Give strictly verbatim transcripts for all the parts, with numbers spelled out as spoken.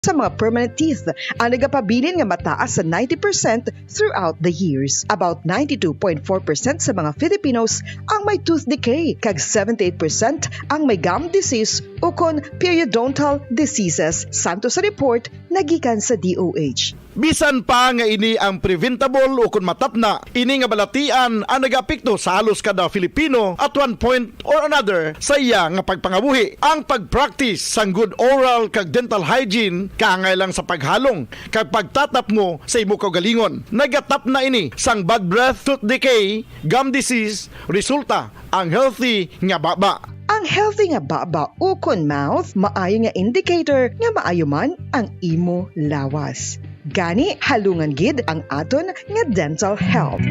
sa mga permanent teeth ang nagapabilin nga mataas sa ninety percent throughout the years. About ninety-two point four percent sa mga Filipinos ang may tooth decay, kag seventy-eight percent ang may gum disease ukon periodontal diseases, santo sa report nagikan sa D O H. Bisan pa nga ini ang preventable ukon matapna, ini nga balatian ang nagaapekto sa halos kada Filipino at one point or another sa iya nga pagpangabuhi. Ang pag-practice sang good oral kag dental hygiene kaangay lang sa paghalong kag pagtatapngo sa imo kaugalingon. Nagatapna ini sang bad breath, tooth decay, gum disease, resulta ang healthy nga baba. Ang healthy nga baba ukon mouth maayo nga indicator nga maayo man ang imo lawas. Gani, halungan gid ang aton nga dental health.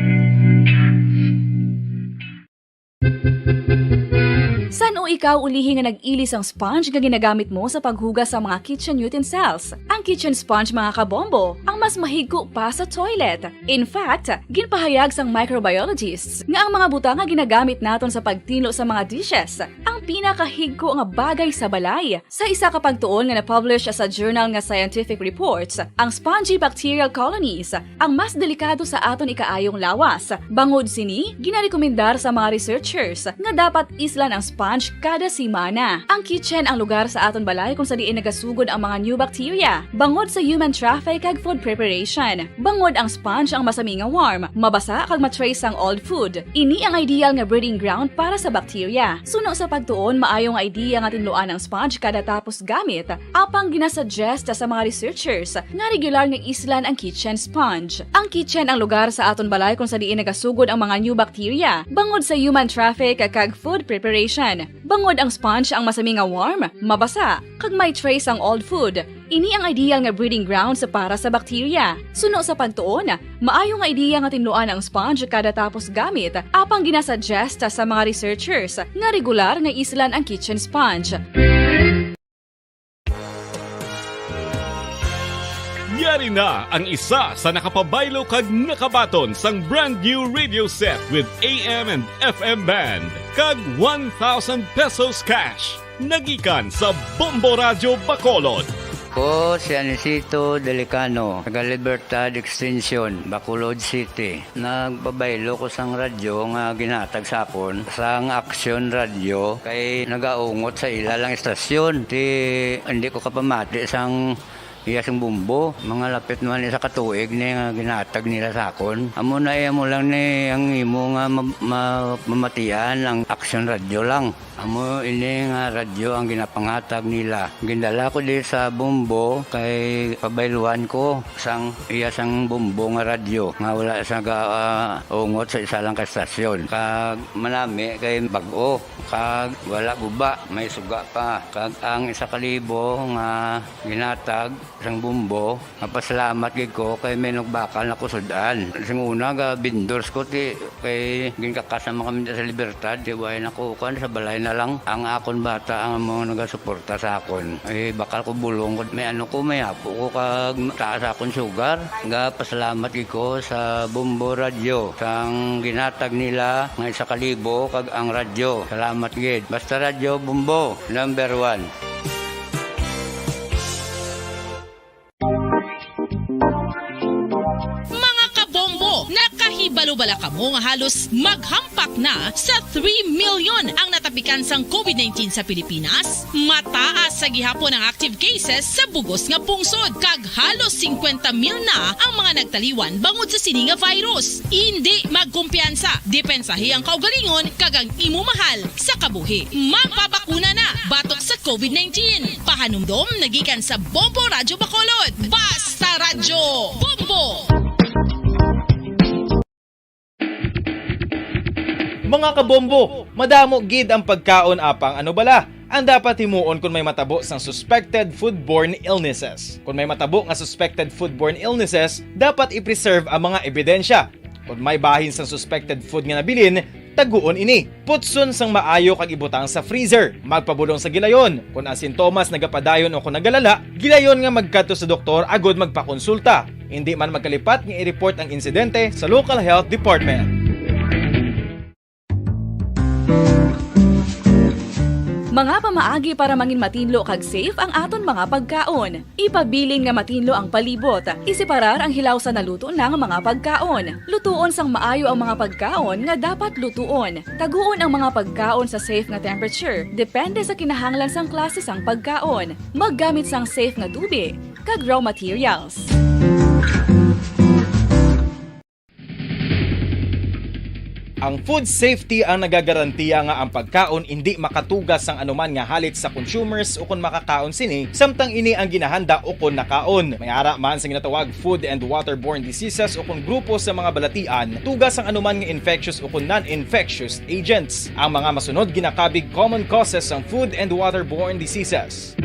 San-o ikaw ulihi nga nag-ili sang sponge nga ginagamit mo sa paghugas sa mga kitchen utensils? Ang kitchen sponge, mga kabombo, ang mas mahigko pa sa toilet. In fact, ginpahayag sang microbiologists nga ang mga butang nga ginagamit naton sa pagtinlo sa mga dishes ang pinakahigko nga bagay sa balay. Sa isa ka pagtuon nga na-publish sa journal nga Scientific Reports, ang spongy bacterial colonies ang mas delikado sa aton ikaayong lawas. Bangod sini, ginarekomendar sa mga researchers nga dapat islan ang sponge kada semana. Ang kitchen ang lugar sa aton balay kung sa diin nagasugod ang mga new bacteria, bangod sa human traffic kag food preparation. Bangod ang sponge ang masami nga warm, mabasa kag ma-trace sang old food. Ini ang ideal nga breeding ground para sa bacteria. Suno sa pagtuon, maayo nga idea nga tinluan ang sponge kada tapos gamit, apang ginasuggest sa mga researchers nga regular nga islan ang kitchen sponge. Ang kitchen ang lugar sa aton balay kung sa diin nagasugod ang mga new bacteria, bangod sa human traffic kag food preparation. Bangod ang sponge ang masami nga warm, mabasa, kag may trace ang old food. Ini ang ideal nga breeding grounds para sa bacteria. Suno sa pagtuon, maayo nga ideya nga tinluan ang sponge kada tapos gamit, apang ginasuggest sa mga researchers nga regular nga islan ang kitchen sponge. Yari na ang isa sa nakapabaylo kag nakabaton sang brand new radio set with A M and F M band kag one thousand pesos cash. Nagikan sa Bombo Radyo Bacolod. Ko si Anisito Delicano, taga Libertad Extension, Bacolod City. Nagpabaylo ko sang radyo nga ginhatag sa akon sang Action Radio, kay nagaungot sa ila lang istasyon. Ti, hindi ko kapamati sang iya sing bumbo. Mga lapit naman isa ka tuig ni nga ginhatag nila sa akon. Amo na, iya mo lang ni ang imo nga ma-, ma-, mamatian ang Action Radio lang. Amo ini nga radyo ang ginapanghatag nila. Gindala ko di sa Bombo kay pabayluan ko sang iya sang Bombo nga radyo nga wala sa ga, ah, ungot sa isa lang ka stasyon. Kag manami kay bag-o, kag wala guba, may suga pa. Kag ang isa ka libo nga ginhatag sang Bombo, mapasalamat gid ko kay may nagbakal na ko sud-an. Sing una, ga-vendors ko, ti, kay ginkakas naman kami sa Libertad, ti, way na ko, kuwan, sa balay na lang. Ang akon bata ang mga nagasuporta sa akon. Eh, bakal ko bulong ko, may ano ko, may apo ko, kag taas akon sugar. Ga, pasalamat gid ko sa Bombo Radyo, sang ginhatag nila nga isa ka libo, kag ang radyo. Salamat gid. Basta Radyo Bombo, number one. Mga kabombo, nakahibalo bala kamo nga halos maghampak na sa three million ang natapikan sang COVID nineteen sa Pilipinas? Mataas sa gihapon ang active cases sa bugos nga pungsod, kag halos singkwenta mil na ang mga nagtaliwan bangod sa sini nga virus. Indi magkumpiyansa, depensahi ang kaugalingon kag ang imo mahal sa kabuhi. Magpabakuna na batok sa COVID nineteen. Pahanumdom nagikan sa Bombo Radyo Bacolod. Basta Radyo, Bombo! Mga kabombo, madamo gid ang pagkaon, apang ano bala ang dapat himuon kon may matabo sang suspected foodborne illnesses? Kon may matabo nga suspected foodborne illnesses, dapat i-preserve ang mga ebidensya. Kon may bahin sang suspected food nga nabilin, taguon ini. Putson sang maayo kag ibutang sa freezer. Magpabulong sa gilayon. Kon ang sintomas nagapadayon o kon nagalala, gilayon nga magkadto sa doktor agud magpakonsulta. Indi man magkalipat nga i-report ang insidente sa local health department. Mga pamaagi para mangin matinlo kag safe ang aton mga pagkaon. Ipabilin nga matinlo ang palibot. Iseparar ang hilaw sa naluto na nga mga pagkaon. Lutuon sang maayo ang mga pagkaon nga dapat lutuon. Taguon ang mga pagkaon sa safe nga temperature, depende sa kinahanglan sang klase sang pagkaon. Maggamit sang safe nga tubi kag raw materials. Ang food safety ang nagagarantiya nga ang pagkaon indi makatuga sang anuman nga halit sa consumers ukon makakaon sini, samtang ini ang ginahanda ukon nakaon. May ara man sa ginatawag food and waterborne diseases ukon grupo sa mga balatian, tuga sang anuman nga infectious ukon non-infectious agents. Ang mga masunod ginakabig common causes sang food and waterborne diseases.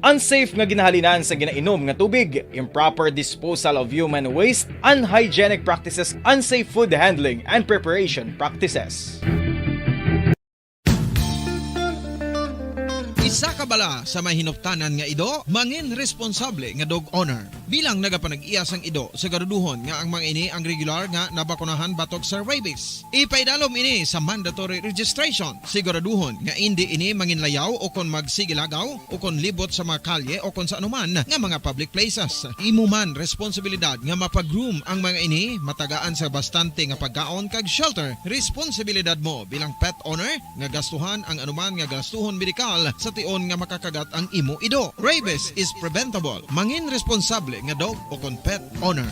Unsafe nga ginahalinan sa ginainom nga tubig, improper disposal of human waste, unhygienic practices, unsafe food handling and preparation practices. Isa ka bala sa may hinuptanan nga ido, mangin responsable nga dog owner. Bilang nagapanag-iya sang ido, siguraduhon nga ang mga ini ang regular nga nabakunahan batok sa rabies. Ipaidalom ini sa mandatory registration. Siguraduhon nga indi ini manginlayaw o kon magsigilagaw o kon libot sa mga kalye o kon sa anuman nga mga public places. Imo man responsibilidad nga mapa-groom ang mga ini, matagaan sa bastante nga pagkaon kag shelter. Responsibilidad mo bilang pet owner nga gastuhan ang anuman nga gastuhon medikal sa tion nga makakagat ang imo ido. Rabies is preventable. Mangin responsable nga dog o kon pet owner.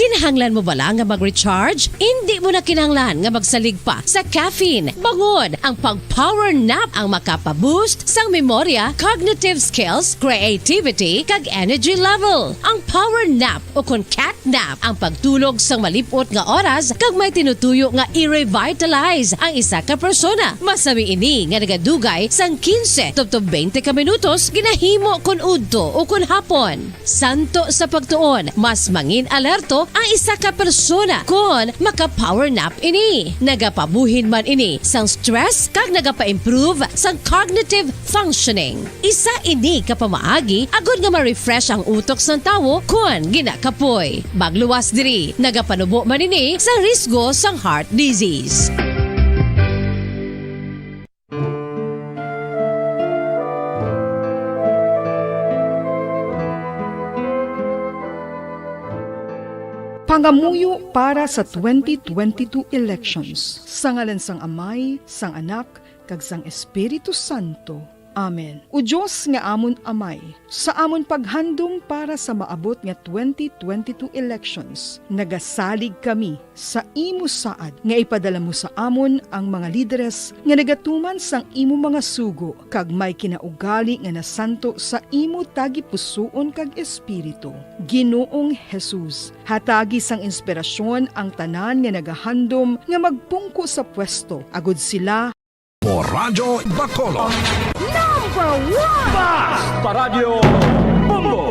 Kinahanglan mo bala nga mag-recharge? Indi mo na kinahanglan nga magsalig pa sa caffeine. Bangod ang pag-power nap ang makapa-boost sang memorya, cognitive skills, creativity, kag energy level. Ang power nap o kon cat nap ang pagtulog sang malip-ot nga oras kag may tinutuyo nga i-revitalize ang isa ka persona. Masami ini nga nagadugay sang quince tubtob twenty ka minutos ginahimo kon udto o kon hapon. Santo sa pagtuon, mas mangin-alerto ang isa ka persona kon maka-power nap ini. Nagapabuhin man ini sang stress kag nagapa-improve sang cognitive functioning. Isa ini ka pamaagi agod nga ma-refresh ang utok sang tawo kon ginakapoy. Magluwas diri, nagapanubo man ini sa risgo sang heart disease. Pangamuyo para sa twenty twenty-two elections. Sa ngalan sang Amay, sang Anak, kag sang Espiritu Santo. Amen. O Dios nga amon Amay, sa amon paghandom para sa maabot nga twenty twenty-two elections, nagasalig kami sa imo saad nga ipadala mo sa amon ang mga lideres nga nagatuman sang imo mga sugo kag may kinaugali nga nasanto sa imo tagipusoon kag espiritu. Ginoong Jesus, hatagi sang inspirasyon ang tanan nga nagahandom nga magpungko sa pwesto, agod sila Mo Radyo Bacolod. Number one! Bas! Paradyo Bombo!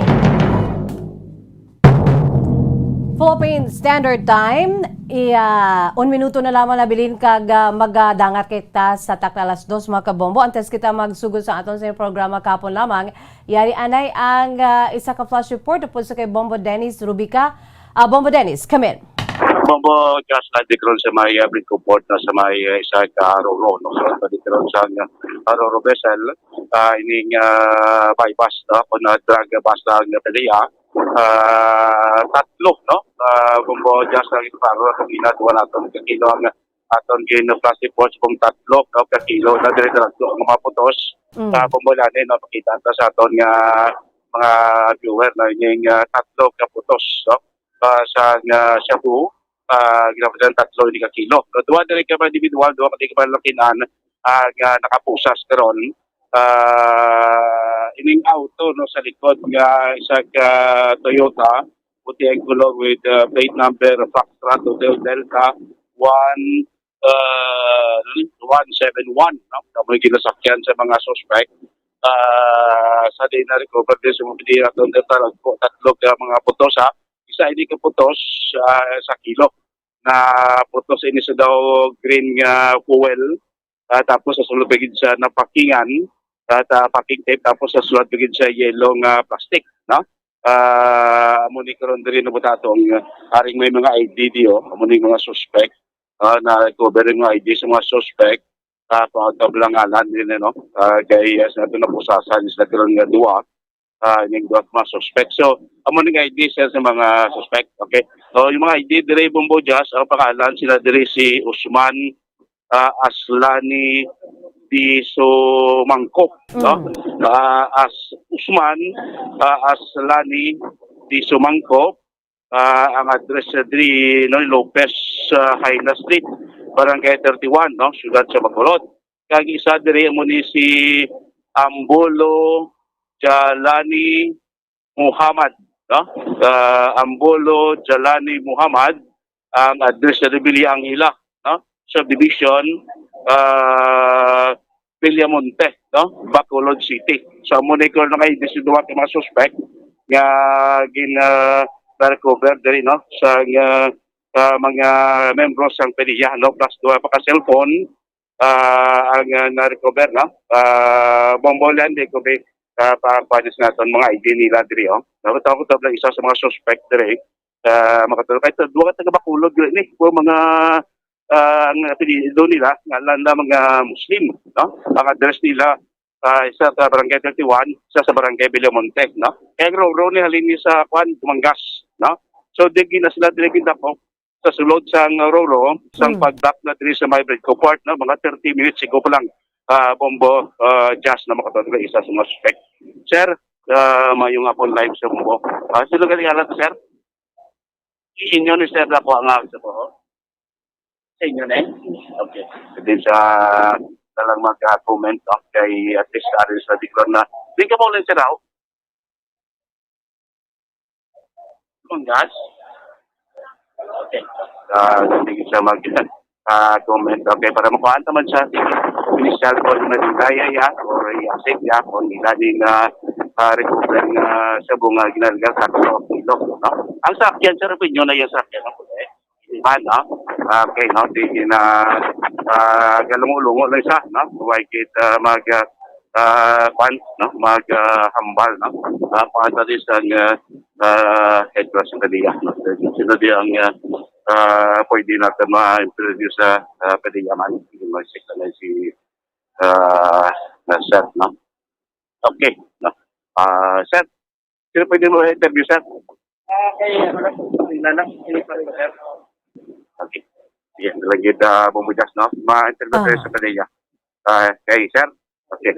Philippine Standard Time, iya un minuto na lamang nabilin kag ah, magadangat kita sa takna alas dos, mga kabombo. Antes kita magsugod sa aton sa programa kapon lamang, yari anay ang ah, isa ka flash report upod sa kay Bombo Dennis Rubica. Ah, Bombo Dennis, come in. Bombo, just like the ground sa may uh, Brinco Port na sa may uh, isa ka Roro, no? So, sa the ground sa uh, Roro vessel, uh, ining uh, buy bust, no? Kung uh, drug bust ang uh, piliya, uh, tatlo, no? Uh, Bombo, just like the Roro, kung ginagawa natin, kakilo ang aton gin plastic boards kung tatlo, no? Kakilo na dire tatlo ang mga putos. Mm. Uh, Bombo, lani, no? Pakita ta sa aton nga mga viewer, no? Ining uh, tatlo ka putos, no? uh, sa nga shabu, uh, ginapatihan tatlo ini ka kilo. No, duha diri ka mga individual, duha ka mga lakinan uh, nga nakapusas karon. Uh, ining auto, no, sa likod nga isa ka Toyota, puti ang color with uh, plate number Foxtrot Hotel Delta one uh, one seven one, no? Kamoy ginasakyan sa mga suspect. Uh, sa di na recover din sa mga pinira doon tatlo, tatlo ka mga putos, ha? Isa ini ka putos uh, sa kilo na putos ini sa daw green nga fuel, uh, tapos sa sulod pa gid sa napakingan at uh, packing tape, tapos sa sulod pa gid sa yellow nga plastic, no? Ah, amo ni karon diri na buta atong, ah, aring may mga I D di, oh. Amo ni mga suspect. Ah, na-recover yung mga I D sa mga suspect. Ah, kung ang tablanganan nila, no? Ah, kay, ah, sa ato na pusasan is nagkaroon nga duwa. Ah, yung duwa mga suspect. So, amo ni I D, sir, sa mga suspect. Okay. So, yung mga I D dire, Bombo Jazz, ang pangalan sila dire si Usman, ah, Aslani di Sumangkop, no? Mm. Ah, as Usman, ah, Aslani di Sumangkop, ah, ang address sa diri, no, Lopez, ah, Jaena Street, Barangay thirty-one, no, siyudad sa Bacolod. Kag isa diri amo ni si Ambolo Jalani Muhammad, no? Ah, Ambolo Jalani Muhammad, ang address sa Villa Angela, no? Subdivision, ah, Villamonte, no? Bacolod City. So, amo ni ko nga I D sa duha ka mga suspect nga gin, ah, na-recover diri, no? Sa, ah, sa mga membro sang PDEA, no? Plus duha pa ka cellphone, ah, ang, ah, na-recover, no? Ah, Bombo, di ko bi-, ah, pa-, pa-, sa naton mga I D nila diri, oh. Nakita ko tabla isa sa mga suspect diri, ah, makatulog. Kahit duha ka taga Bacolod, diri ni, kung mga, ah, ang apelyido nila, nga lang na mga Muslim, no? Ang address nila, ah, isa sa Barangay thirty-one, isa sa Barangay Villamonte, no? Kaya ang Roro ni halin ni sa, kwan, Dumangas, no? So, di gina sila diri gindakop sa sulod sang Roro, sang Hmm. pag-dock na diri sa may Bridco Port, no? Mga thirty minutes ago pa lang, ah, Bombo, ah, Jazz na makatulog isa sa mga suspect. Sir, ah, mayong hapon live sa Bombo. Ah, sino gali ngalan, sir? Inyo ni sir, ako ang sa po. Sa inyo na eh? Okay. Din sa, sa lang mag-comment, no? Kay at least, ari sa dikron na. Di ka mo lang, sir, ako? Kung gas? Okay. Ah, hindi siya mag, ah, comment. Okay, para makuhaan naman siya, initial ko na din kaya ya, or i-accept ya, kung ila din na, ah, recover nga sa bunga ginalga sa kilo, no? Ang sakyan, sir, opinion na yung sakyan, no? Eh, man, no? Ah, okay, no? Di na, ah, galungo-lungo lang siya, no? Why kit, ah, mag, ah, ah, kwan, no? Mag, ah, hambal, no? Ah, kwan, that is ang, ah, ah, head ko sa kaniya, no? Sino di ang, ah, ah, pwede natin ma-introduce sa, ah, kaniya man? Hindi mo check na si, ah, na sir, no? Okay, no? Ah, sir, sino pwede mo interview, sir? Ah, kay, ano, na, na, hindi pa rin, sir. Okay. Sige, lagi da bumujas, no? Ma-interview tayo Ah. sa kaniya. Ah, kay sir? Okay.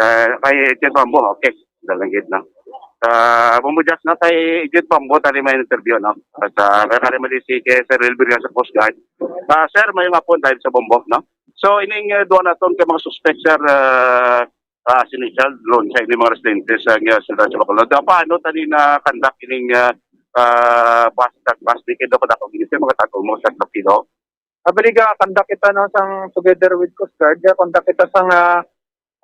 Ah, kay Agent Bombo, okay. Dalangit na. Ah, Bombo Jazz na kay Agent Bombo, tali may interview, no? At, ah, kaya kali mali si kay Sir Elvira sa Coast Guard. Ah, sir, may nga po dahil sa Bombo, no? So, ining, ah, duha naton kay mga suspect, sir, ah, ah, sinisial drone sa ining mga residente sa, ah, siyudad sa Bacolod. Ah, paano tani na conduct ining, ah, ah, bus, truck bus, di kayo dapat ako ginisip, mga tago mo sa Kilo? Abali, ga-conduct kita, no, sang together with Coast Guard, ga-conduct kita sang, ah,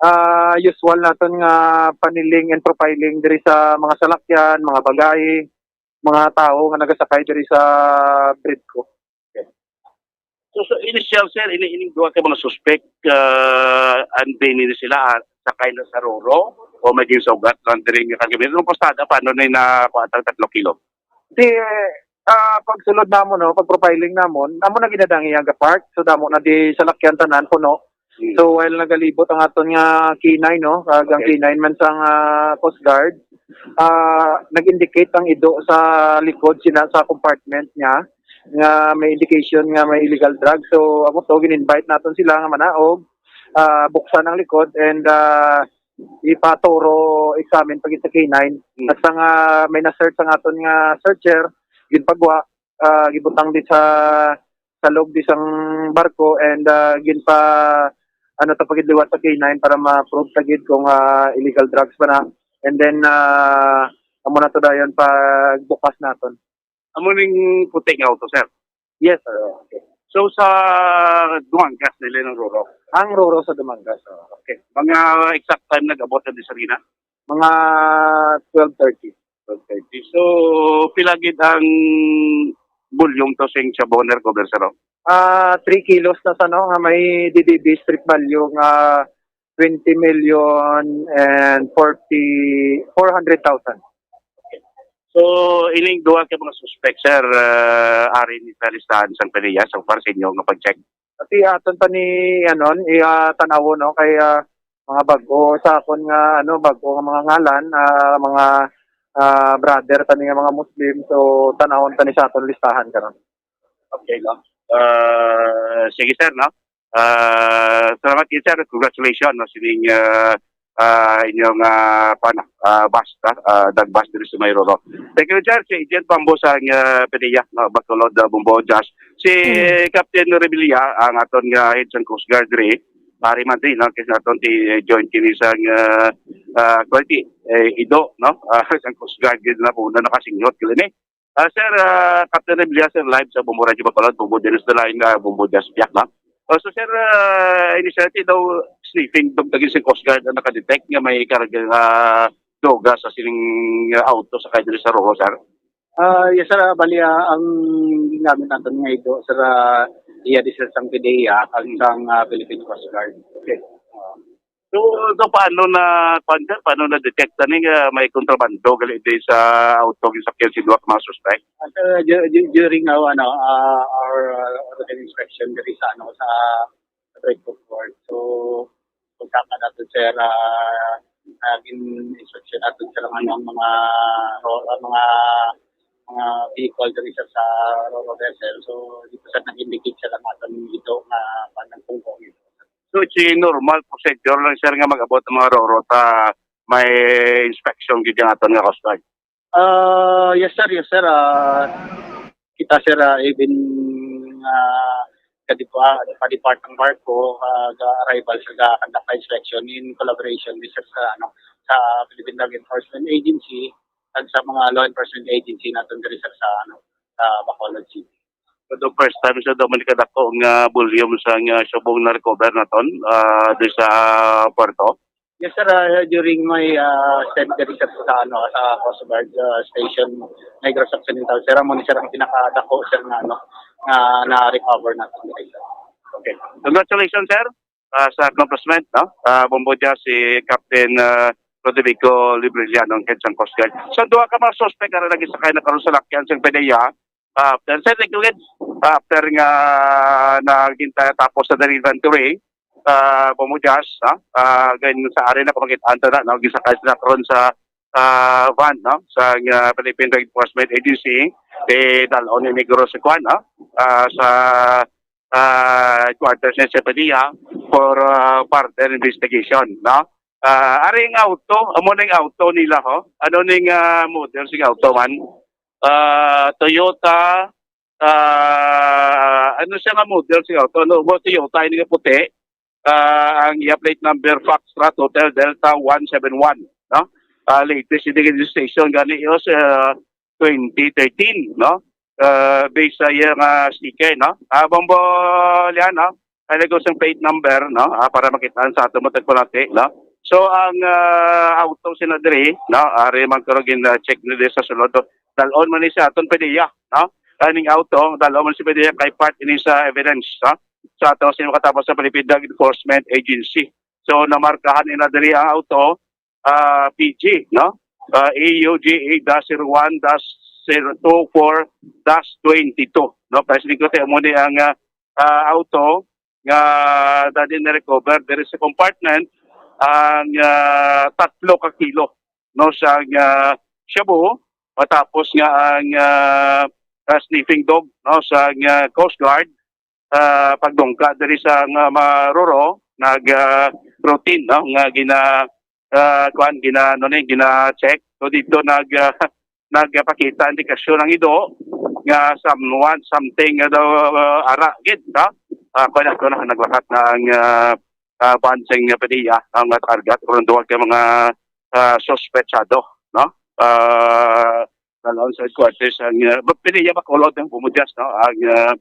ah, usual naton nga paniling and profiling diri sa mga salakyan, mga bagay, mga tawo nga nagasakay diri sa Bridco. So, sa initial, sir, ini, ining duha ka mga suspect, ah, and then ini sila, ah, sakay na sa Roro o may ginsugat lang diri nga kagamitan? Anong pasada, paano na nakuha ang tatlo kilo? Di, ah, pagsulod namon, no, pag-profiling namon, amo na ginadangi ang park. So, damo na di salakyan tanan, puno. Hmm. So, while nagalibot ang aton nga K nine, no, kag ang Okay. K nine man sang, ah, Coast Guard, ah, nag-indicate ang ido sa likod sina sa compartment niya nga may indication nga may illegal drugs. So, amo to, gin-invite naton sila nga manaog, ah, buksan ang likod and, ah, ipa-thorough examine pa gid sa K nine. Hmm. At sa nga may na-search ang aton nga searcher, ginpagwa, ah, gibutang di sa, sa loob di sang barko and, ah, ginpa, ano, ta pa gid liwat sa K nine para ma-prove ta gid kung, ah, illegal drugs ba na. And then, ah, amo na to dayon pagbukas naton. Amo ning puti nga auto, sir? Yes, sir. Okay. So, sa Dumangas nila ng Roro? Ang Roro sa Dumangas, oh. Okay. Mga exact time nag-abot na di sa Rina? Mga twelve thirty. Twelve thirty. So, pila gid ang volume to sing shabu nga recover, sir? Ah, three kilos na sa, no, nga may D D B street value nga twenty million and forty, four hundred thousand. So, ining duha ka mga suspect, sir, ah, ari ni sa listahan sang PDEA so far sa inyo nga pag-check? Pati aton pa ni, ano, i-, ah, tan-awon, no, kay, ah, mga bag-o sa akon nga, ano, bag-o nga mga ngalan, ah, mga, ah, brother pa ni nga mga Muslim, so tan-awon pa ni sa aton listahan karon. Okay, no? Ah, sige, sir, no? Ah, salamat kayo, sir. Congratulations, no, sining, ah, ah, inyong, ah, kuwan, ah, bus, ah, ah, dag bus diri sa may Roro. Thank you, sir. Si Agent Bambo sa, ah, PDEA, no, Bacolod, ah, Bombo, Josh. Si Mm. Captain Revilla, ang aton nga head sa Coast Guard diri, pari man din, no, kasi naton ti joint kini sa, ah, ah, quality, eh, Ido, no? Ah, sa Coast Guard, gid na po na nakasinghot, gid ni. Ah, sir, ah, Captain Revilla, sir, live sa Bombo Radio Bacolod, Bombo Dennis the Line, ah, Bombo Jazz Piak, no? Oh, so, sir, ah, initially daw sniffing dog lagi si Coast Guard ang nakadetect nga may karga nga droga sa sining, ah, auto sa kay diri sa Roro, sir? Ah, yes, sir. Ah, bali, ah, ang ginamit natin nga Ido, sir, ah, iya di, sir, sang PDEA, ang sang, ah, Philippine Coast Guard. Okay. Ah. So, so paano na, kuwan, sir, paano na-detect ani nga may kontrabando gali di sa auto gisakyan si duha ka mga suspect? Ah, sir, du-, du-, during our, ano, ah, our, ah, routine inspection diri sa, ano, sa Trade Court. So, pagkaka natin, sir, ah, naging inspection natin, sir, ang, ano, ang mga ro-, ang mga, mga vehicle diri, sir, sa Roro vessel. So, dito, sir, nag-indicate, sir, ang aton dito nga panang kung ito. So, it's a normal procedure lang, sir, nga mag-abot ang mga Roro ta may inspection gid ang aton nga Coast Guard? Ah, yes, sir. Yes, sir. Ah, kita, sir, ah, even, ah, kadi pa, pa-depart ang barko, ah, ga-arrival sa ga-conduct inspection in collaboration with, sir, sa, ano, sa Philippine Drug Enforcement Agency at sa mga law enforcement agency natin diri, sir, sa, ano, sa Bacolod City. So, the first time sa daw man kadako nga volume sa nga shabu na-recover naton, ah, di sa puerto? Yes, sir. Ah, during my, ah, stay diri, sir, sa, ano, sa Coast Guard, ah, Station Negros Occidental, sir, amo ni, sir, ang pinakadako, sir, nga, ano, nga na-recover natin diri, sir. Okay. Congratulations, sir, ah, sa accomplishment, no? Ah, Bombo Jazz, si Captain, ah, Rodrigo Librilla, no, head sang Coast Guard. So, duha ka mga suspect nga lagi sakay na karon sa lakyan sang PDEA. Ah, after, sir, thank you, Ed. Ah, after nga naging ta-, tapos sa delivery, ah, Bombo Jazz, ha? Ah, ganyan sa area na kumakit-an ta na, no? Gisakay sila karon sa, ah, van, no? Sa, ah, Philippine Drug Enforcement Agency, eh, dalon ni Negros sa kwan, no? Ah, sa, ah, quarters ni sa PDEA for, ah, further investigation, no? Ah, ari ang auto, amo ning auto nila, ho? Ano ning, ah, model sing auto man? Ah, Toyota, ah, ano siya nga model sing auto? Ano mo, Toyota, ini nga puti? Ah, ang iya plate number, Foxtrot Hotel Delta one seven one, no? Ah, latest ini registration gani, yo, sa twenty thirteen, no? Ah, based sa iya nga sticker, no? Ah, Bombo Lian, no? Ay, lagos ang plate number, no? Ah, para makita sa ato mo tagpalati, no? So, ang, ah, auto sina diri, no? Ari man karon gin, ah, check na diri sa sulod. Dalon man ni sa aton PDEA, no? Kaning auto, dalon man si PDEA kay part ini sa evidence, no? Sa ato sa makatapos sa Philippine Drug Enforcement Agency. So, namarkahan nila diri ang auto, ah, P G, no? Ah, A U G A dash zero one dash zero two four dash twenty-two, no? Kaya sining ko, amo ni ang, ah, ah, auto nga dali na-recover diri sa compartment ang, ah, tatlo ka kilo, no, sa, ah, shabu, matapos nga ang, ah, ah, sniffing dog, no, sa, ah, Coast Guard, ah, pagdungka diri sa nga Maroro, nag, ah, routine, no, nga gina, ah, kuan, gina, ano ni, gina-check. So, dito nag, ah, nagpakita indikasyon ang ido nga someone, something nga daw, ah, ara gid, no? Ah, kuan, ato na, naglakat na ang, ah, ah, van sang PDEA, ang, ah, target, kung duwag ka mga, ah, suspetsado, no? Ah, dalon sa headquarters ang, ah, PDEA Bacolod ang Bombo Jazz, no? Ang, ah,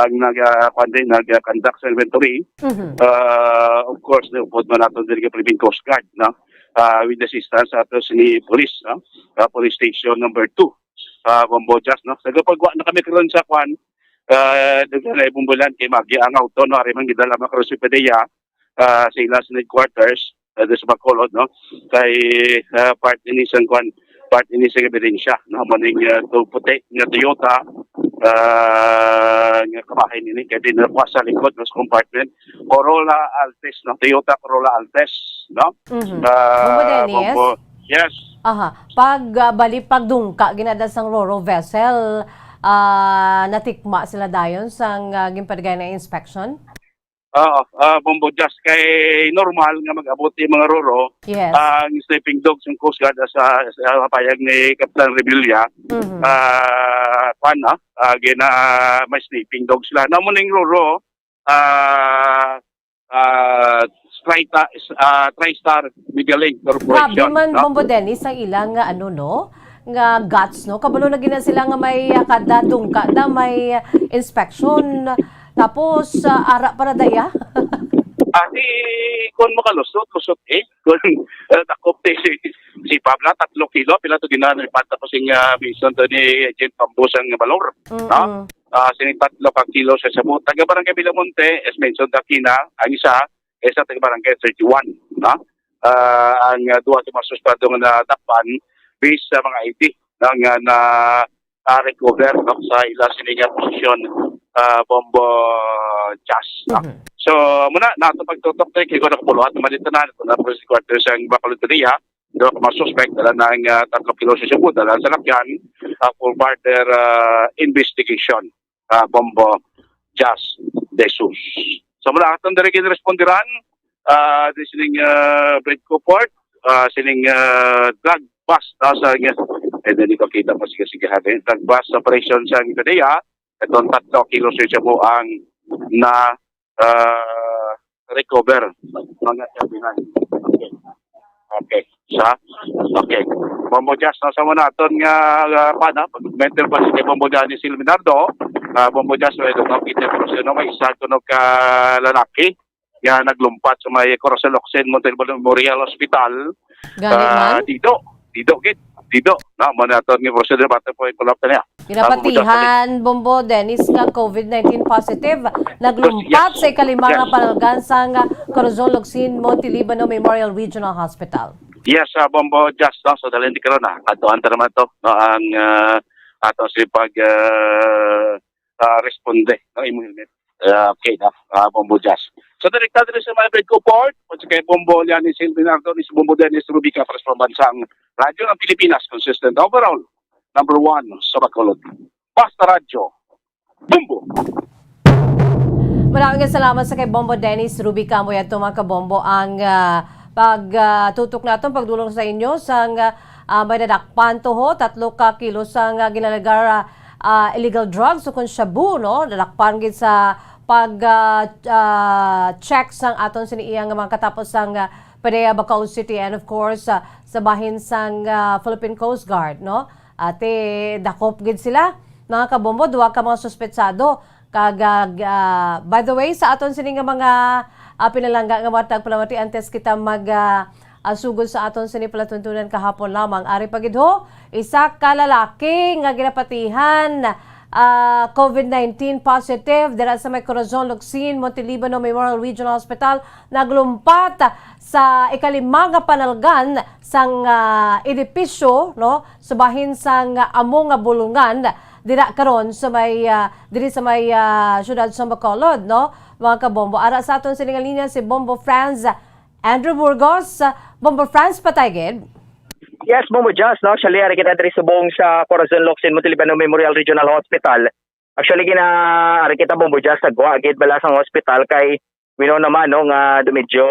ang nag, ah, kuwan din, nag, ah, conduct sa inventory. Mhm. Ah, of course, naupod man nato diri kay Philippine Coast Guard, no? Ah, with assistance sa ato ni police, no? Ah, police station number two, ah, Bombo Jazz, no? Sa kapagwa na kami karon sa kwan, ah, dito na Ibumbulan kay Magi ang auto, no? Ari man gidala man karon sa PDEA, ah, sa ila sa headquarters, ah, sa Bacolod, no? Kay, ah, part ini sang kwan, part ini sa ebidensya, no? Amo ning, ah, to-, puti nga Toyota, ah, nga kabahin ini kay din sa likod, no, sa compartment. Corolla Altis, no? Toyota Corolla Altis, no? Mhm. Ah, Bombo Dennis? Bombo, yes. Aha. Pag, ah, bali, pagdungka, ginada sang Roro vessel, ah, natikma sila dayon sang, ah, ginpadagay na inspection? Oo, ah, Bombo Jazz, kay normal nga mag-abot yung mga Roro, Yes. ang sleeping dogs, yung Coast Guard sa, sa payag ni Kapitan Revilla, Mhm. ah, kwan, ah, ah, gina-, may sleeping dogs sila. Namo ning Roro, ah, ah, Tri-, ah, TriStar Media Link Grabe Corporation, man, no? Bombo Dennis, ang ilang, nga ano, no? Nga guts, no? Kabalo na gina sila nga may, ah, kada dungka na may, ah, inspection. Tapos, ah, ara para daya. Ah, di, kung makalusot, lusot eh. Kung, ah, takop eh, si, si Pabla, tatlo kilo, pila to ginano, ipanta ko sing, ah, minsan to ni Agent Pambusang nga balor, no? Mm-mm. Ah, sining tatlo ka kilo sa shabu. Taga Barangay Villamonte, as mentioned, Aquina, ang isa, isa taga Barangay thirty-one, no? Ah, ang, ah, duha sa mga suspetado nga nadakpan, based sa mga I D na, nga na, ah, recover, no, sa ila sini nga posisyon, ah, Bombo Jazz, no? Mhm. So, muna, nato pagtutok tayo, kay ko nakapuluhan naman ito na, ito na po si quarter sa Bacolod Padilla, duha ka mga suspect, dala na ang, ah, tatlo kilo sa shabu, dala sa lakyan, ah, for further, ah, investigation, ah, Bombo Jazz De Jesus. So, mula atong diri ginrespondiran, ah, di sining, ah, Bridco Port, ah, sining, ah, drug bust, ah, sa, eh, di ko kita mo, sige, sige, ha, drug bust operation sa Padilla, itong tatlo kilo sa shabu ang na, ah, recover. Mga kabinan. Okay. Okay. Sa? Okay. Bombo Jazz, no? Sa muna, aton nga, ah, pa, na? Pag-mentor pa si Bombo Jazz ni Silminardo, ah, Bombo Jazz, may dugang kita, pero sino, may isa, tunog ka lalaki nga naglumpat sa may Corazon Locsin Montalban Memorial Hospital. Gani Ah, man? Dido. Dido, gid. Dido. Na, mo na aton nga proseso, bata po yung kulap na niya. Ginapatihan, Bombo Dennis, nga covid nineteen positive, naglumpat Yes. sa ikalima nga Yes. panalgan sang Corazon Locsin Montelibano Memorial Regional Hospital. Yes, ah, Bombo Jazz, no? So, dalhin di karon na. Ato, anta naman to, no? Ang, ah, ato si pag, ah, ah, responde, no? Imo helmet. Ah, okay, no? Ah, Bombo Jazz. So, direkta diri sa mga Bridco Port, at sa kay Bombo Lianis Hill Bernardo, ni si Bombo Dennis Rubica, para sa Pambansang Radyo ng Pilipinas, consistent overall, number one sa Bacolod. Basta Radyo, Bombo! Maraming salamat sa kay Bombo Dennis Rubica. Amo yadto, mga kabombo, ang, ah, pag, ah, tutok naton, pagdulong sa inyo sang, ah, may nadakpan to ho, tatlo ka kilo sang, ah, ginalegar, ah, ah, illegal drugs o kon shabu, no? Nadakpan gid sa pag, ah, ah, check sang aton sini iya nga mga katapos sang, ah, PDEA Bacolod City and of course, ah, sa bahin sang, ah, Philippine Coast Guard, no? Ate, dakop gid sila. Mga kabombo, duha ka mga suspetsado. Kag, ah, ah, by the way, sa aton sini nga mga, ah, pinalangga nga mga tagpalamati, antes kita mag, ah, ah, sugod sa aton sini palatuntunan kahapon lamang, ari pa gid ho, isa ka lalaki nga ginapatihan, ah, covid nineteen positive dira sa may Corazon Locsin, Montelibano Memorial Regional Hospital, naglumpat sa ikalima nga panalgan sang, ah, edipisyo, no, sa bahin sang, ah, amo nga bulungan dira karon sa may, ah, diri sa may, ah, siyudad sa Bacolod, no, mga kabombo. Ara sa aton sini nga linya si Bombo Franz Andrew Burgos. Bombo Franz, patay gid. Yes, Bombo Jazz, no? Actually, ari kita diri subong sa Corazon Locsin Montalibano Memorial Regional Hospital. Actually, gina-, ari kita, Bombo Jazz, sa gwa gid bala sang hospital kay we know naman, no, nga do medyo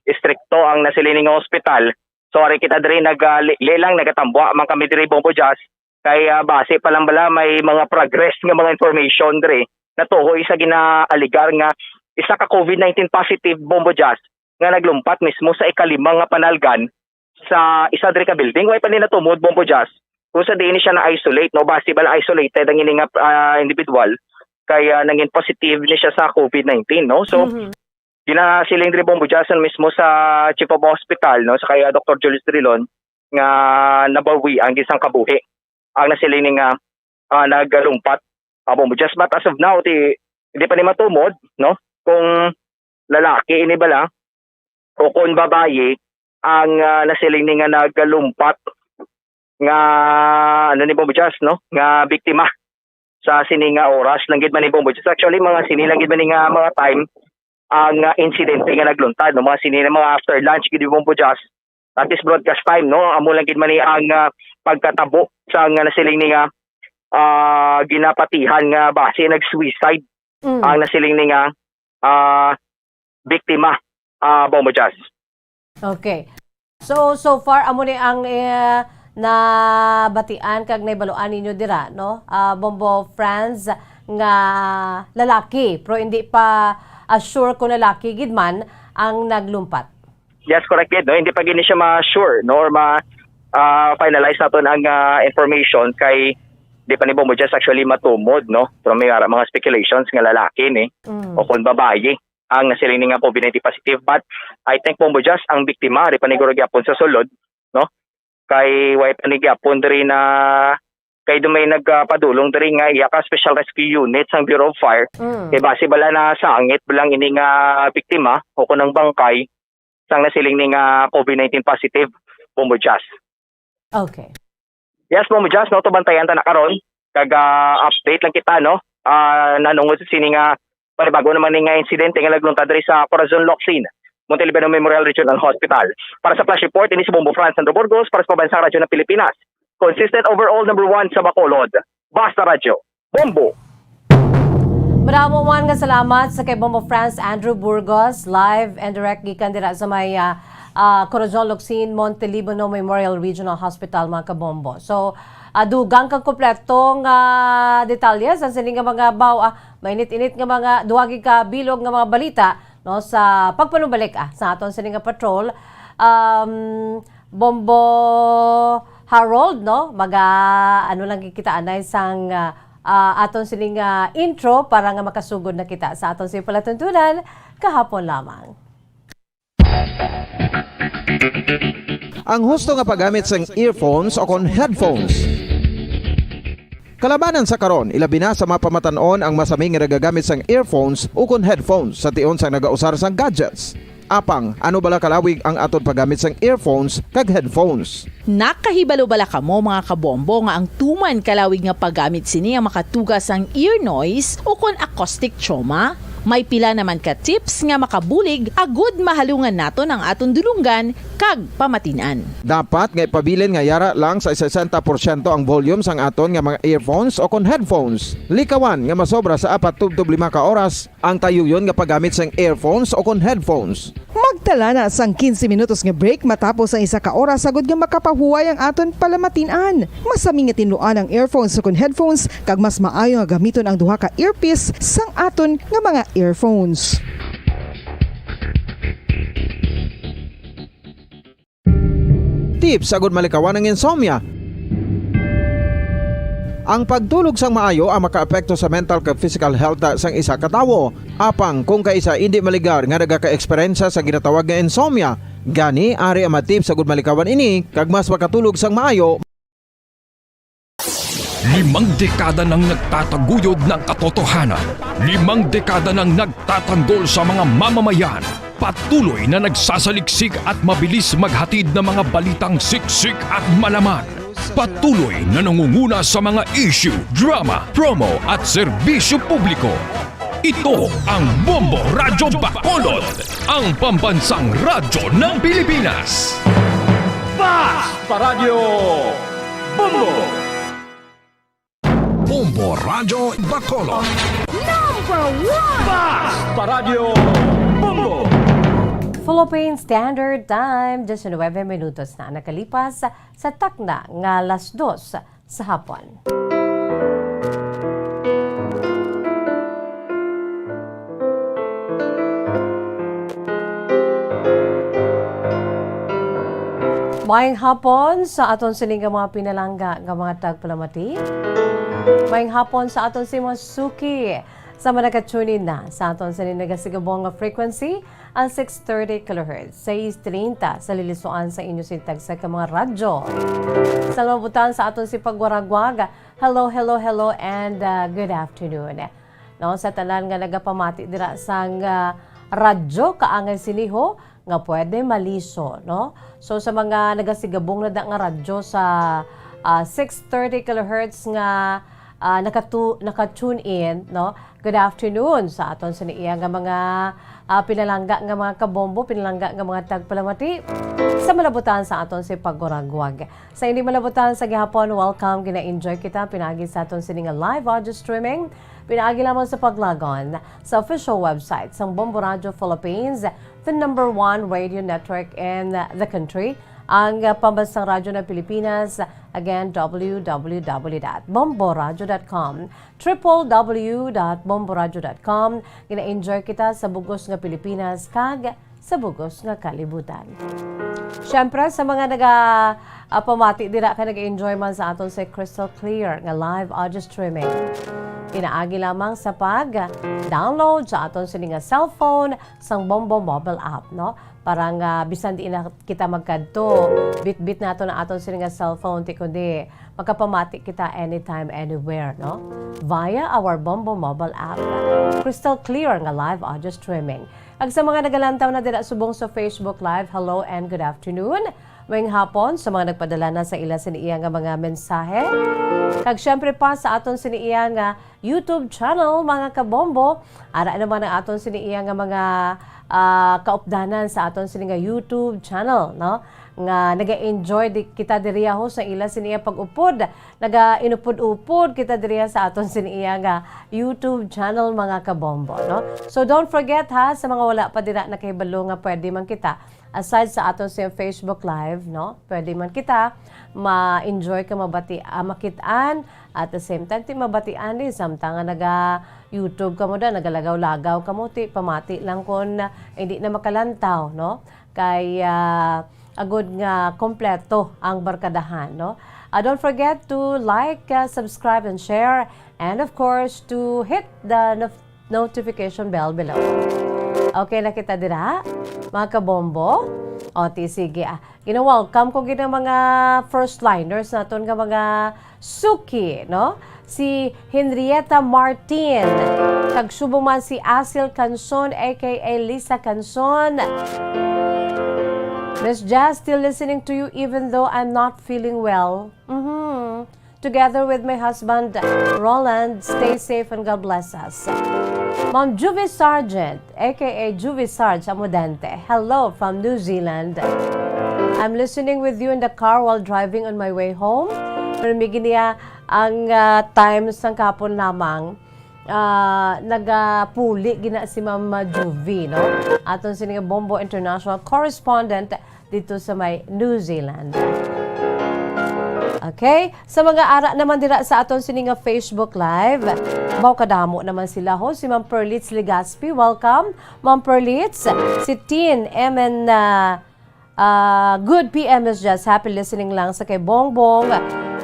istrikto ang nasiling nga hospital. So, ari kita diri nag, ah, li-, li lang, nagatambwa man kami diri, Bombo Jazz. Kay, ah, base pa lang bala, may mga progress nga mga information diri. Natuhoy sa ginaaligar nga isa ka covid nineteen positive, Bombo Jazz, nga naglumpat mismo sa ikalima nga panalgan sa isa diri ka building. Way pa ni natumod, Bombo Jazz, kung sa diin ni siya na-isolate, no? Base bala isolated ang ini nga, ah, individual, kay, ah, nangin positive ni siya sa covid nineteen, no? So, Mhm. ginasiling diri, Bombo Jazz, mismo sa Chief of Hospital, no, sa kay, ah, Doktor Julius Drilon, nga nabawi ang gisang kabuhi ang nasiling ni nga, ah, nagalumpat, ah, Bombo Jazz. But as of now, di, di pa ni matumod, no, kung lalaki ini bala o kung babayi ang, ah, nasiling ni nga nagalumpat nga, ano ni Bombo Jazz, no? Nga biktima sa sini nga oras lang gid man ni Bombo Jazz. Actually, mga sini lang gid man ni nga mga time ang, ah, insidente nga nagluntad, no? Mga sini na mga after lunch gid ni Bombo Jazz. That is broadcast time, no? Amo lang gid man ni ang, ah, pagkatabo sa nga nasiling ni nga, ah, ginapatihan nga base nag-suicide Mm. ang nasiling ni nga, ah, biktima, ah, Bombo Jazz. Okay. So, so far, amo ni ang, eh, nabatian kag nahibaluan ninyo dira, no? Ah, Bombo Franz, nga lalaki, pero hindi pa, ah, sure kung lalaki gid man ang naglumpat. Yes, correct gid, no? Hindi pa gid ni siya ma-sure, no? Or ma, ah, finalize naton ang, ah, information kay di pa ni Bombo Jazz actually matumod, no? Pero may ara mga speculations nga lalaki ni Mm. o kung babayi ang nasiling ni nga COVID nineteen positive. But I think, Bombo Jazz, ang biktima, di pa ni guro gyapon sa sulod, no? Kay way pa ni gyapon diri na, kay do may nagpadulong diri nga iya ka special rescue unit sang Bureau of Fire. Mm. Kay base bala na sa angit balang ini nga biktima o kung ang bangkay sang nasiling ni nga COVID nineteen positive, Bombo Jazz. Okay. Yes, Bombo Jazz, no, to bantayan ta na karon. Kag, ah, update lang kita, no? Ah, nanungod sa sini nga panibago naman ni nga insidente nga nagluntad diri sa Corazon Locsin, Monteliban Memorial Regional Hospital. Para sa Flash Report, ini si Bombo Franz Sandro Burgos, para sa Pambansang Radyo ng Pilipinas. Consistent overall number one sa Bacolod. Basta Radyo. Bombo! Madamo man nga salamat sa kay Bombo Franz Andrew Burgos, live and direct gikan dira sa may, ah, ah, Corazon Locsin, Montelibono Memorial Regional Hospital, mga kabombo. So, ah, dugang kag kompleto nga detalye sa sini nga mga baw, ah, mainit-init nga mga duwagi ka bilog nga mga balita, no, sa pagpanumbalik, ah, sa aton sini nga patrol. Um, Bombo Harold, no? Maga, ano lang kita anay sang, ah, ah, aton sining, ah, intro para nga makasugod na kita sa aton sing palatuntunan kahapon lamang. Ang husto nga paggamit sang earphones o kon headphones. Kalabanan sa karon, ilabi na sa mga pamatan-on ang masami nga nagagamit sang earphones ukon headphones sa tion sang nagausar sang gadgets. Apang, ano bala kalawig ang aton paggamit sang earphones kag headphones? Nakahibalo bala kamo, mga kabombo, nga ang tuman kalawig nga paggamit sini ang makatuga sang ear noise ukon acoustic trauma? May pila naman ka tips nga makabulig agud mahalungan naton ang aton dulonggan kag pamatin-an. Dapat nga ipabilin nga yara lang sa sesenta porsyento ang volume sang aton nga mga earphones o kon headphones. Likawan nga masobra sa apat tubtob lima ka oras ang tayuyon nga paggamit sang earphones o kon headphones. Magtala na sang quince minutos nga break matapos ang isa ka oras, agud nga makapahuway ang aton palamatin-an. Masami nga tinluan ang earphones o kon headphones, kag mas maayo nga gamiton ang duha ka earpiece sang aton nga mga earphones. Tips agud malikawan ang insomnia. Ang pagtulog sang maayo ang makaapekto sa mental kag physical health sang isa ka tawo. Apang kung kaisa indi maligar nga nagaka-eksperyensya sa ginatawag nga insomnia, gani ari ang mga tips agud malikawan ini kag mas makatulog sang maayo. Limang dekada nang nagtataguyod ng katotohanan. Limang dekada nang nagtatanggol sa mga mamamayan. Patuloy na nagsasaliksik at mabilis maghatid ng mga balitang siksik at malaman. Patuloy na nangunguna sa mga issue, drama, promo at serbisyo publiko. Ito ang Bombo Radyo Bacolod, ang pambansang radyo ng Pilipinas. Basta Radyo Bombo! Bombo Radyo Bacolod. Number one! Basta Radyo Bombo! Philippine Standard Time, disinuwebe minutos na nakalipas sa takna nga alas dos sa hapon. Maayong hapon sa aton sini nga mga pinalangga nga mga tagpalamati. Maayong hapon sa aton sini mga suki sa mga naka-tune in na sa aton sini nagasigabong nga frequency, ang six thirty kilohertz, sais treinta sa lilisuan sa inyo sintag sa ka mga radyo. Sa mga butang sa aton si pagwaragwag, hello, hello, hello, and, uh, good afternoon. No, sa tanan nga nagapamati dira sang, uh, radyo, kaangay siniho nga pwede maliso, no? So, sa mga nagasigabong na da nga radyo sa, ah, six thirty kilohertz nga, ah, nakatu-, naka-tune in, no? Good afternoon sa aton sini iya nga mga, ah, pinalangga nga mga kabombo, pinalangga nga mga tagpalamati sa malabutan sa aton si paguragwag. Sa hindi malabutan sa gihapon, welcome, gina-enjoy kita pinagi sa aton sini nga live audio streaming. Pinagi lamang sa paglagon sa official website sang Bombo Radio Philippines, the number one radio network in the country, ang, uh, pambansang radyo ng Pilipinas. Again, w w w dot bomboradio dot com, triple w dot bomboradio dot com. Gina-enjoy kita sa bugos nga Pilipinas kag sa bugos nga kalibutan. Siyempre, sa mga naga, ah, pamati dira ka nag-enjoy man sa aton sa crystal clear nga live audio streaming, pinaagi lamang sa pag-download sa aton sini nga cellphone sang Bombo mobile app, no? Para nga bisan di na kita magkadto, bitbit nato na aton sini nga cellphone, ti kundi makapamati kita anytime, anywhere, no? Via our Bombo mobile app. Crystal clear nga live audio streaming. Kag sa mga nagalantaw na dira subong sa Facebook Live, hello and good afternoon. Maayong hapon sa mga nagpadala na sa ila sini iya nga mga mensahe. Kag syempre pa sa aton sini iya nga YouTube channel, mga kabombo. Ara naman ang aton sini iya nga mga, ah, kaupdanan sa aton sini nga YouTube channel, no? Nga naga-enjoy di, kita diriya ho sa ila sini iya pag-upod. Naga-inupod-upod kita diriya sa aton sini iya nga YouTube channel, mga kabombo, no? So don't forget ha, sa mga wala pa dira nakahibalo nga pwede man kita, aside sa aton sa Facebook Live, no? Pwede man kita ma-enjoy ka mabati, ah, makit-an, at the same time, ti mabatian ni samtang nga naga-YouTube ka mo da, nagalagaw-lagaw ka mo, ti pamati lang kon, ah, hindi na makalantaw, no? Kay, ah, agud nga kompleto ang barkadahan, no? Ah, don't forget to like, ah, subscribe, and share, and of course, to hit the nof-, notification bell below. Okay na kita dira, mga kabombo? O, ti, sige, ah. Gina-welcome ko gid ang mga first liners naton nga mga suki, no? Si Henrietta Martin, kag subong man si Asil Canson, A K A Lisa Canson. Miss Jazz, still listening to you even though I'm not feeling well. Mhm. Together with my husband, Roland. Stay safe and God bless us. Ma'am Juvie Sargent, A K A Juvie Sarge Amodente. Hello from New Zealand. I'm listening with you in the car while driving on my way home. Pero may giniya ang, ah, time sang kapon lamang, ah, nagapuli gina si Ma'am Juvie, no? Aton sini nga Bombo International Correspondent dito sa may New Zealand. Okay? Sa mga ara naman dira sa aton sini nga Facebook Live, baw kadamo naman sila ho. Si Ma'am Perlitz Legaspi, welcome. Ma'am Perlitz, si Tin M and, ah, ah, good P M, Miss Jess. Happy listening lang sa kay Bongbong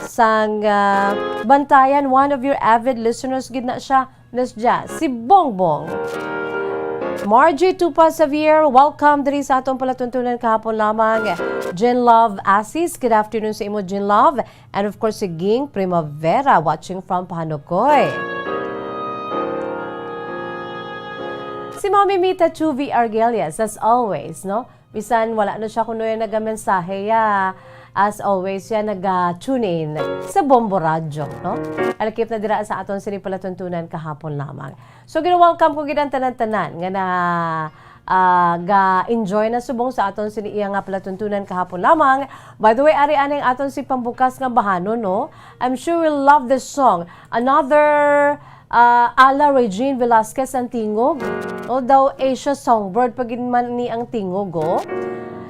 sang, ah, Bantayan. One of your avid listeners gid na siya. Miss Jazz, si Bongbong. Margie Tupa Xavier, welcome diri sa atong palatuntunan kahapon lamang. Jean Love Asis, good afternoon sa imo, Jean Love. And of course, si Ging Primavera, watching from Pahanukoy. Si Mami Mita Chuvi Argelias, as always, no? Bisan wala na siya kuno yung nagamensahe, ya. As always, siya naga-tune in sa Bombo Radyo, no? Alakip na dira sa aton sini palatuntunan kahapon lamang. So, gina-welcome ko gid ang tanan-tanan nga na, ah, ga-enjoy na subong sa aton sini iya nga palatuntunan kahapon lamang. By the way, ari anay ang aton si pambukas nga bahanon, no? I'm sure we'll love this song. Another ah, ala Regine Velasquez ang tingog. O daw Asia Songbird pa gid man ni ang tingog, o.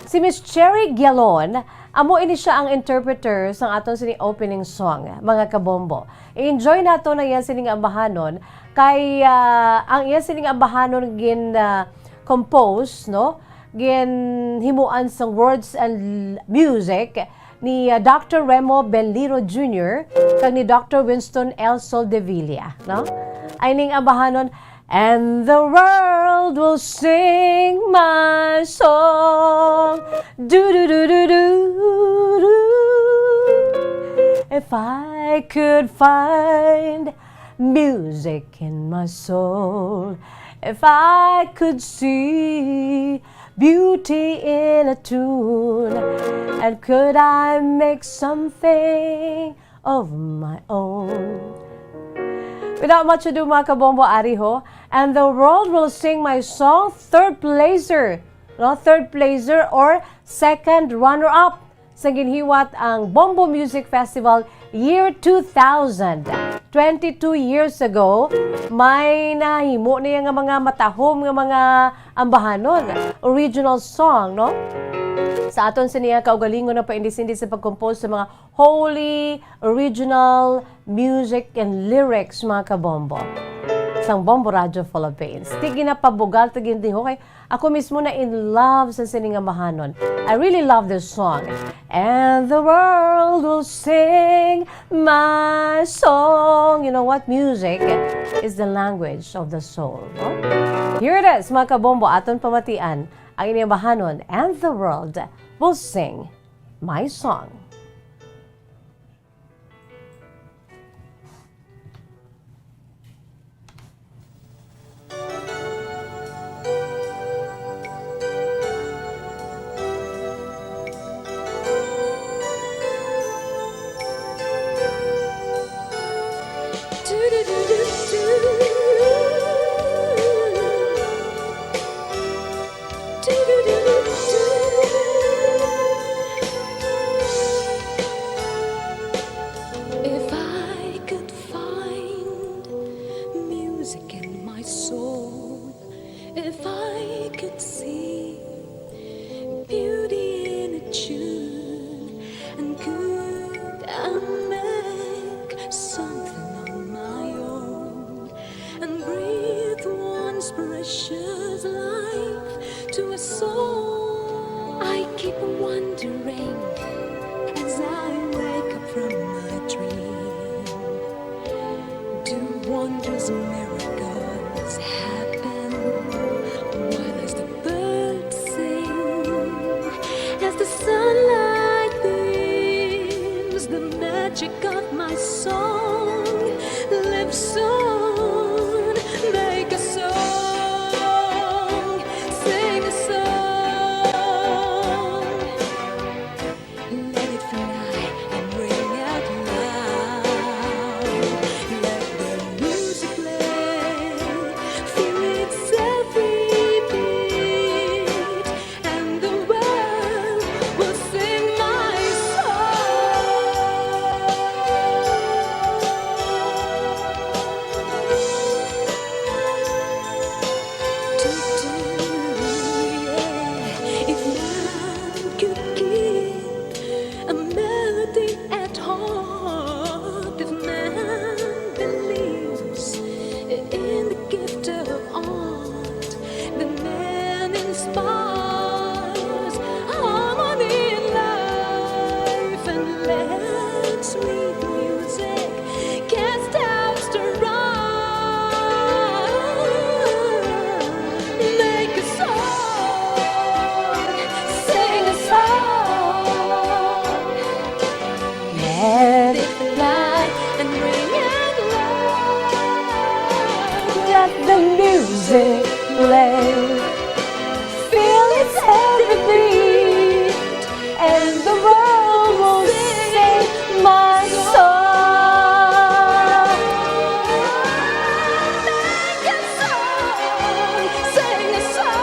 Si Miss Cherry Gialon, amo ini siya ang interpreter sang aton sini opening song, mga kabombo. I-enjoy nato na yan sini nga ambahanon kay, ah, ang iya sini nga ambahanon gin, ah, compose, no? Ginhimuan sang words and music ni, ah, Doctor Remo Beliro Junior kag ni Doctor Winston L Soldevilla, no? Ay ning ambahanon, "And the world will sing my song. Do, do, do, do, do, do. If I could find music in my soul, if I could see Beauty in a tune. And could I make something of my own? Without much ado, mga kabombo, ari ho, and the world will sing my song, third placer, no? Third placer or second runner-up sa ginhiwat ang Bombo Music Festival Year two thousand. Twenty-two years ago, may nahimo niya nga mga matahom nga mga ambahanon, original song, no? Sa aton sini nga kaugalingon, nagpaindis-indis sa pag-compose sa mga holy original music and lyrics, mga kabombo, sang Bombo Radio Philippines. Di ginapabugal, ti gindi ho, kay ako mismo na in love sa sini nga ambahanon. I really love this song. And the world will sing my song. You know what? Music is the language of the soul, no? Here it is, mga kabombo, aton pamatian ang ini nga ambahanon, and the world will sing my song. If I could find music in my soul, if I could see beauty in a tune, and could I make something on my own and breathe once precious life to a soul. I keep wondering as I wake up from my dream, do wondrous miracles happen while as the birds sing, as the sunlight beams, the magic of my song lives on. Make a song, sing a song. Let it fly and ring out loud. Let the music play, feel its every beat, and the world will sing my song. If man could give a melody at heart, if man believes in the gift of art, the man inspires harmony in life, and let sweet music cast out the wrong. Make a song, sing a song. Let it fly and ring out loud. Let the music play. Feel its every beat, and the world will sing my song. Make a song, sing a song.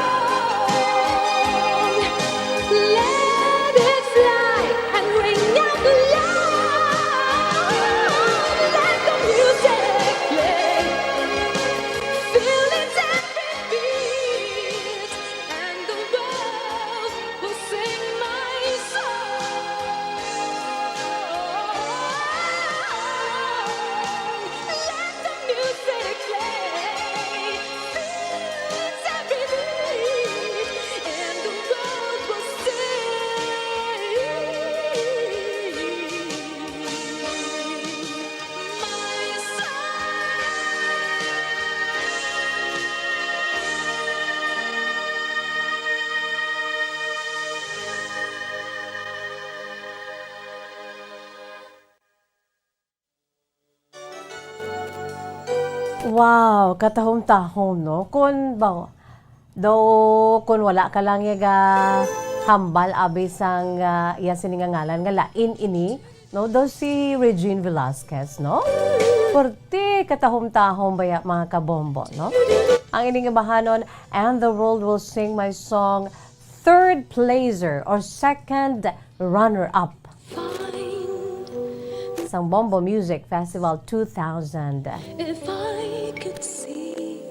Let it fly and ring out loud. Let the music play. Feel its every beat, and the world will sing my song. Let the music play. Feel its every beat, and the world will sing my song. Wow, katahom-tahom, no? Kon ba, Though, kung wala ka lang yaga hambal abi sang, ah, iya sini nga ngalan nga lain ini, no? Daw si Regine Velasquez, no? Pwerte katahom-tahom baya, mga kabombo, no? Ang ini nga bahanon, "And the World Will Sing My Song," third placer or second runner-up sang Bombo Music Festival two thousand. If I could see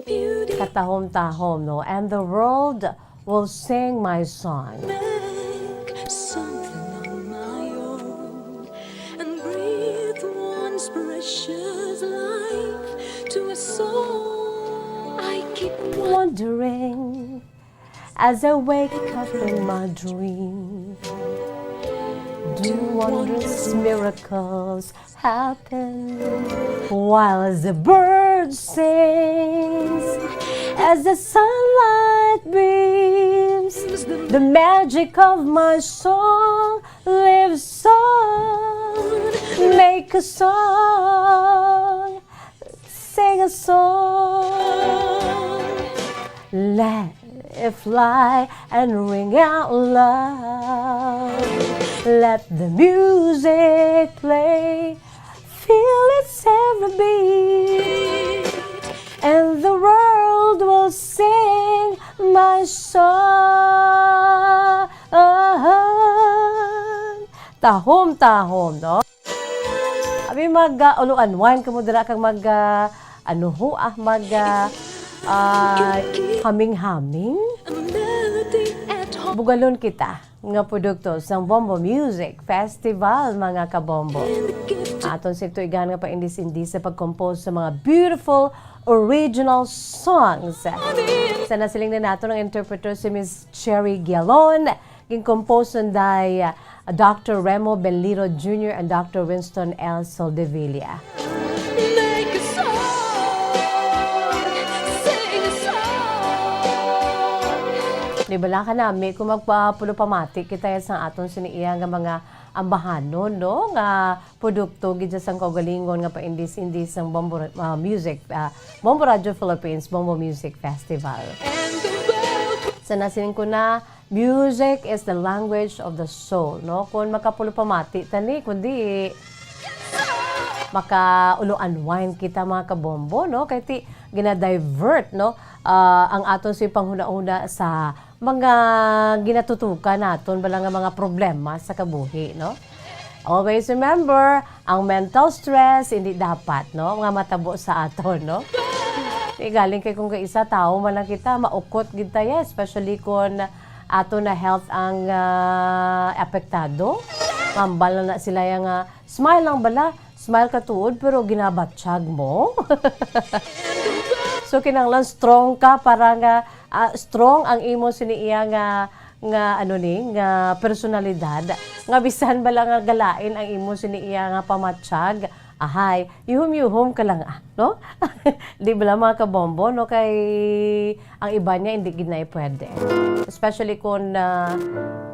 beauty. Katahom-tahom, no? "And the world will sing my song." Make something of my own and breathe once precious life to a soul. I keep wondering as I wake up in my dream, do wondrous miracles happen, while as the bird sings, as the sunlight beams, the magic of my song lives on. Make a song, sing a song. Let it fly and ring out loud. Let the music play, feel its every beat, and the world will sing my song. Tahom-tahom, no? Abi, mag, ah, ulo unwind kamo dira kag mag, ah, ano ho, ah, mag, ah, ah, haming-haming. Bugalon kita nga produkto sang Bombo Music Festival, mga kabombo. Aton sing tuigan nga paindis-indis sa pag-compose sa mga beautiful original songs. Sa nasiling na naton ang interpreter si Miss Cherry Gialon, gin-compose by, uh, Doctor Remo Bellido Junior and Doctor Winston L. Soldevilla. Make a song, sing a song. Di bala ka nami kung magpapulo pamati kita sa aton sini iya nga mga ambahanon, no? Nga produkto gid sang kaugalingon nga paindis-indis sang Bombo, ah, Music, ah, Bombo Radio Philippines, Bombo Music Festival. Sa nasiling ko na, music is the language of the soul, no? Kung makapulo pamati ta ni, kundi makaulo unwind kita, mga kabombo, no? Kay ti, gina-divert, no? Ah, ang aton si panghunahuna sa mga ginatutukan naton bala nga mga problema sa kabuhi, no? Always remember, ang mental stress hindi dapat, no, nga matabo sa aton, no? Di galing kay kung kaisa tawo man lang kita, maukot gid ta, yes, especially kung ato na health ang, ah, apektado. Mambal na, na sila yang, ah, smile lang bala, smile ka tuod, pero ginabatyag mo. So, kinahanglan strong ka para nga, ah, strong ang imo sini iya nga, nga ano ni, nga personalidad. Nga bisan bala nga galain ang imo sini iya nga pamatyag, ahay, yuhom-yuhom ka lang, ah, no? Di bala, mga kabombo, no? Kay ang iba niya, hindi gid na pwede. Especially kung, ah,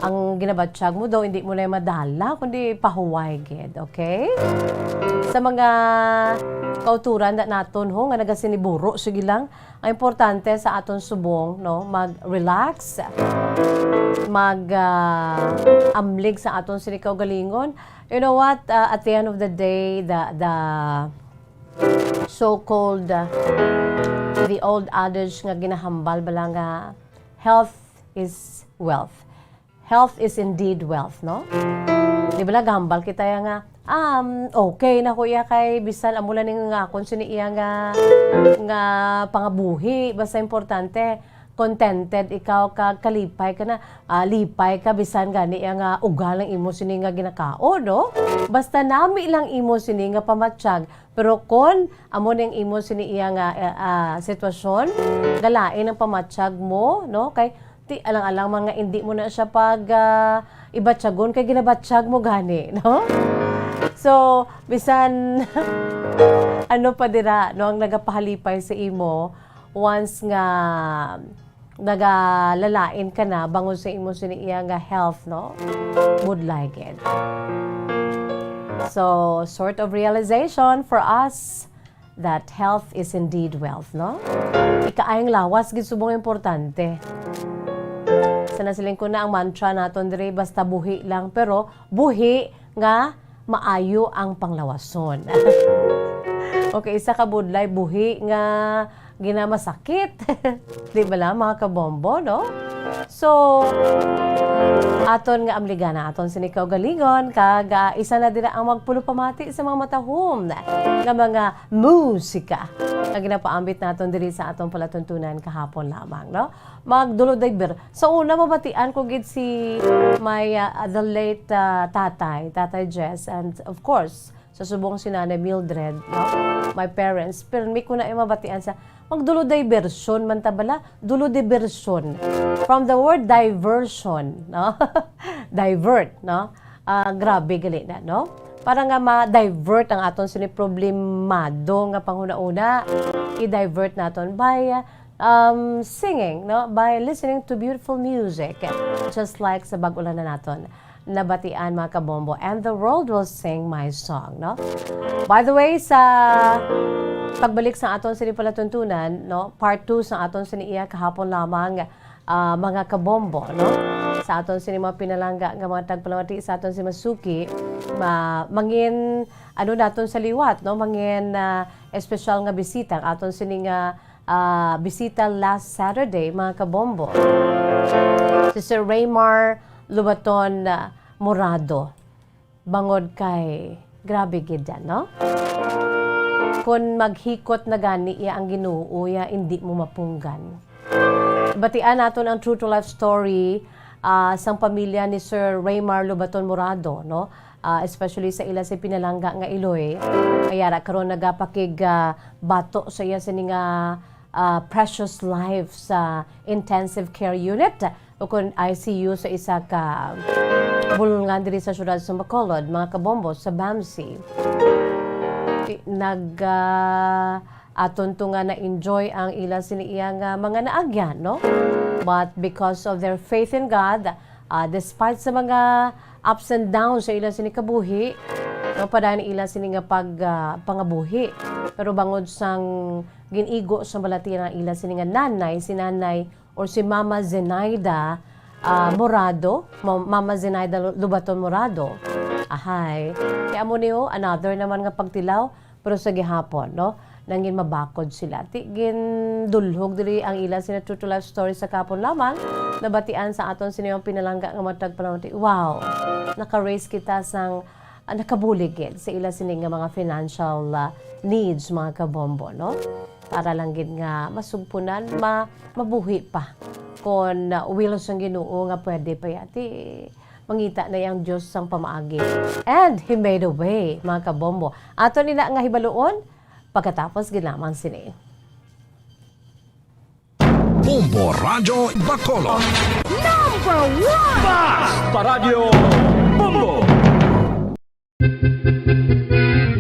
ang ginabatyag mo daw, hindi mo na madala, kundi pahuway gid, okay? Sa mga kauturan da naton, ho, nga nagasiniburo, sige lang. Ang importante sa aton subong, no, mag-relax, mag, ah, amlig sa aton sini kaugalingon. You know what? Ah, at the end of the day, the, the so-called, uh, the old adage nga ginahambal bala nga, "Health is wealth." Health is indeed wealth, no? Di ba, naghambal kita ya nga, um, okay na ko iya kay bisan amo lang ning nga akon sini iya nga, nga pangabuhi, basta importante, contented ikaw kag kalipay ka na, ah, lipay ka bisan gani iya nga ugal ang imo sini nga ginakaon, no? Basta nami lang imo sini nga pamatyag, pero kon amo ning imo sini iya nga, eh, ah, sitwasyon, galain ang pamatyag mo, no? Kay ti alang-alang man nga indi mo na siya pag, ah, ibatyagon kay ginabatyag mo gani, no? So, bisan ano pa dira, no, ang nagapahalipay sa imo, once nga nagalalain ka na bangod sa imo sini iya nga health, no? Budlay gid. So, sort of realization for us, that health is indeed wealth, no? Ikaayong lawas gid subong importante. Sa nasiling ko na ang mantra naton diri, basta buhi lang, pero buhi nga maayo ang panglawason. Okay, isa ka budlay, buhi nga ginamasakit. Di ba lang, mga kabombo, no? So, aton nga amligana, aton sini kaugalingon, kag, ah, isa na dira ang magpulupamati sa mga matahom nga mga musika nga ginapaambit naton diri sa aton palatuntunan kahapon lamang, no? Magdulo diver. Sa una, mabatian ko gid si my, ah, the late, ah, tatay, Tatay Jess, and of course, sa subong si Nanay Mildred, no? My parents, pirmi ko na yung mabatian sa, magdulo diversion man ta bala, dulo diversion. From the word diversion, no? Divert, no? Ah, grabe gali na, no? Para nga ma-divert ang aton sini problemado nga panghuna-una, i-divert naton by, um, singing, no? By listening to beautiful music, just like sa bag-o lang na naton nabatian, mga kabombo, and the world will sing my song, no? By the way, sa pagbalik sa aton sini palatuntunan, no, part two sa aton sini iya kahapon lamang, ah, mga kabombo, no? Sa aton sini mga pinalangga nga mga tagpalamati sa aton si Masuki, ma-, mangin, ano naton sa liwat, no? Mangin, ah, espesyal nga bisita ang aton sini nga, ah, bisita last Saturday, mga kabombo. Si Sir Raymar Lubaton, ah, Morado. Bangod kay grabe gid yan, no? Kon maghikot na gani iya ang Ginoo, iya indi mo mapunggan. Batian naton ang true to life story, ah, sang pamilya ni Sir Raymar Lubaton Morado, no? Ah, especially sa ila si pinalangga nga iloy. Kaya ra karon nagapakig, ah, bato sa iya sini nga, ah, precious life sa intensive care unit o kon I C U sa isa ka bulungan diri sa siyudad sa Bacolod, mga kabombo, sa BAMC. Ti-, nag, ah, aton to nga na-enjoy ang ila sini iya nga mga naagyan, no? But because of their faith in God, ah, despite sa mga ups and downs sa ila sini kabuhi, no, padayon ila sini nga pag, ah, pangabuhi. Pero bangod sang gin-igo sa balatian ang ila sini nga nanay, si Nanay or si Mama Zenaida, ah, Morado, Ma-, Mama Zenaida Lu-, Lubaton Morado. Ahay. Kaya mo niyo, another naman nga pagtilaw, pero sa gihapon, no? Nangin mabakod sila. Ti, gindulhog diri ang ila sina true to life story sa kapon lamang. Nabatian sa aton sini ang pinalangga nga matag panahon. Ti, wow! Naka-raise kita sang, ah, nakabulig gid sa ila sini nga mga financial, ah, needs, mga kabombo, no? Para lang gid nga masugpunan, ma-, mabuhi pa. Kon, ah, will sang Ginoo nga pwede pa ya, ti mangita na yang Dios sang pamaagi. And He made a way, mga kabombo. Ato ni na nga hibaluon, pagkatapos gid lamang sini. Bombo Radyo Bacolod. Number one! Basta Radyo Bombo!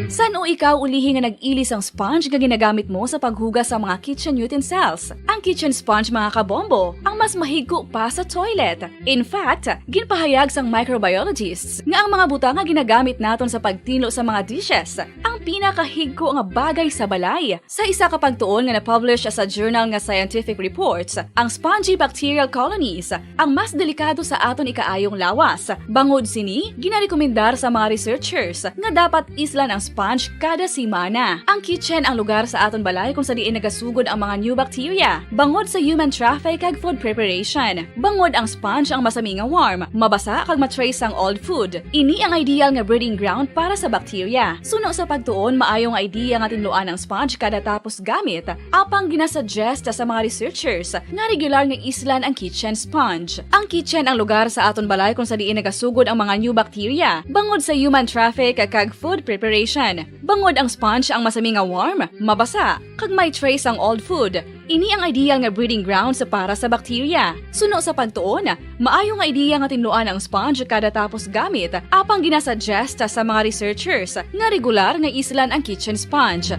San-o ikaw ulihi nga nag-ili sang sponge nga ginagamit mo sa paghugas sa mga kitchen utensils? Ang kitchen sponge, mga kabombo, ang mas mahigko pa sa toilet. In fact, ginpahayag sang microbiologists nga ang mga butang nga ginagamit naton sa pagtinlo sa mga dishes ang pinakahigko nga bagay sa balay. Sa isa ka pagtuon nga na-publish sa journal nga Scientific Reports, ang spongy bacterial colonies ang mas delikado sa aton ikaayong lawas. Bangod sini, ginarekomendar sa mga researchers nga dapat islan ang sponge kada semana. Ang kitchen ang lugar sa aton balay kung sa diin nagasugod ang mga new bacteria, bangod sa human traffic kag food preparation. Bangod ang sponge ang masami nga warm, mabasa kag ma-trace sang old food. Ini ang ideal nga breeding ground para sa bacteria. Suno sa pagtuon, maayo nga idea nga tinluan ang sponge kada tapos gamit, apang ginasuggest sa mga researchers nga regular nga islan ang kitchen sponge. Ang kitchen ang lugar sa aton balay kung sa diin nagasugod ang mga new bacteria, bangod sa human traffic kag food preparation. Bangod ang sponge ang masami nga warm, mabasa, kag may trace ang old food. Ini ang ideal nga breeding grounds para sa bacteria. Suno sa pagtuon, maayo nga ideya nga tinluan ang sponge kada tapos gamit, apang ginasuggest sa mga researchers nga regular nga islan ang kitchen sponge.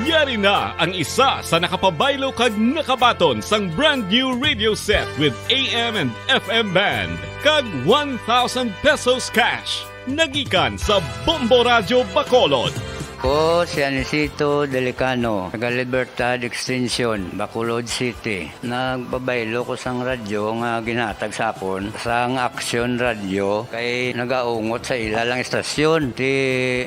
Yari na ang isa sa nakapabaylo kag nakabaton sang brand new radio set with A M and F M band kag one thousand pesos cash. Nagikan sa Bombo Radyo Bacolod. Ko si Anisito Delicano, taga Libertad Extension, Bacolod City. Nagpabaylo ko sang radyo nga ginhatag sa akon sang Action Radio kay nagaungot sa ila lang istasyon. Ti,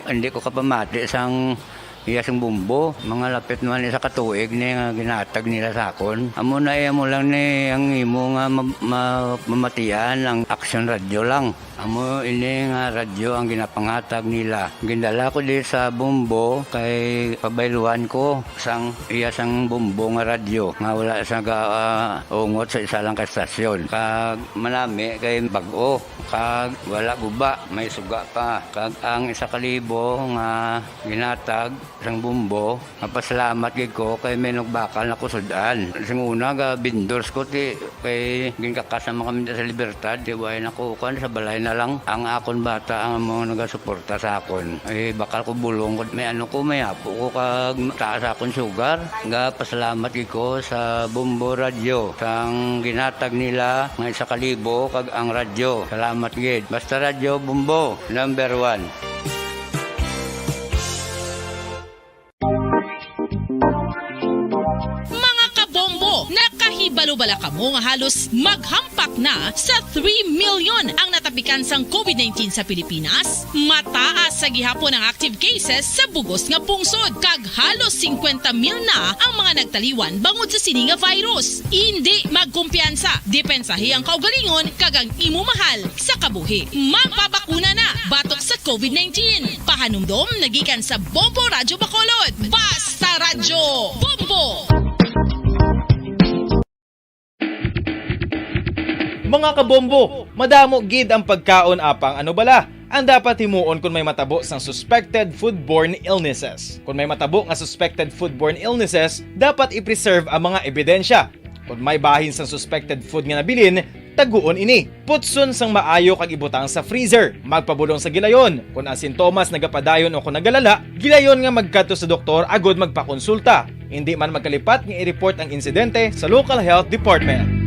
hindi ko kapamati sang iya sing bombo. Mga lapit naman isa ka tuig ni nga ginhatag nila sa akon. Amo na iya mo lang ni ang imo nga ma-, ma-, mamatian ang Action Radio lang. Amo ini nga radyo ang ginapanghatag nila. Gindala ko di sa bombo kay pabayluhan ko sang iya sang bombo nga radyo nga wala sa ga, ah, ungot sa isa lang ka estasyon. Kag manami kay bag-o, kag wala guba, may suga pa. Kag ang isa ka libo nga ginhatag sang bombo, mapasalamat gid ko kay may nagbakal na ko sud-an. Sing una, ga vendors ko, ti, kay ginkakas naman kami sa Libertad, ti, way na ko, kuwan, sa balay na lang. Ang akon bata ang mga nagasuporta sa akon. Eh, bakal ko bulong ko, may ano ko, may apo ko, kag taas akon sugar. Ga pasalamat gid ko sa Bombo Radyo, sang ginhatag nila nga isa ka libo, kag ang radyo. Salamat gid. Basta Radyo Bombo, number one. Mga kabombo, nakahibalo bala kamo nga halos maghampak na sa three million ang natapikan sang covid nineteen sa Pilipinas? Mataas sa gihapon ang active cases sa bugos nga pungsod, kag halos singkwenta mil na ang mga nagtaliwan bangod sa sini nga virus. Indi magkumpiyansa, depensahi ang kaugalingon kag ang imo mahal sa kabuhi. Magpabakuna na batok sa covid nineteen. Pahanumdom nagikan sa Bombo Radyo Bacolod. Basta Radyo Bombo! Mga kabombo, madamo gid ang pagkaon, apang ano bala ang dapat himuon kon may matabo sang suspected foodborne illnesses? Kon may matabo nga suspected foodborne illnesses, dapat i-preserve ang mga ebidensya. Kon may bahin sang suspected food nga nabilin, taguon ini. Putson sang maayo kag ibutang sa freezer. Magpabulong sa gilayon. Kon ang sintomas nagapadayon o kon nagalala, gilayon nga magkadto sa doktor agud magpakonsulta. Indi man magkalipat nga i-report ang insidente sa local health department.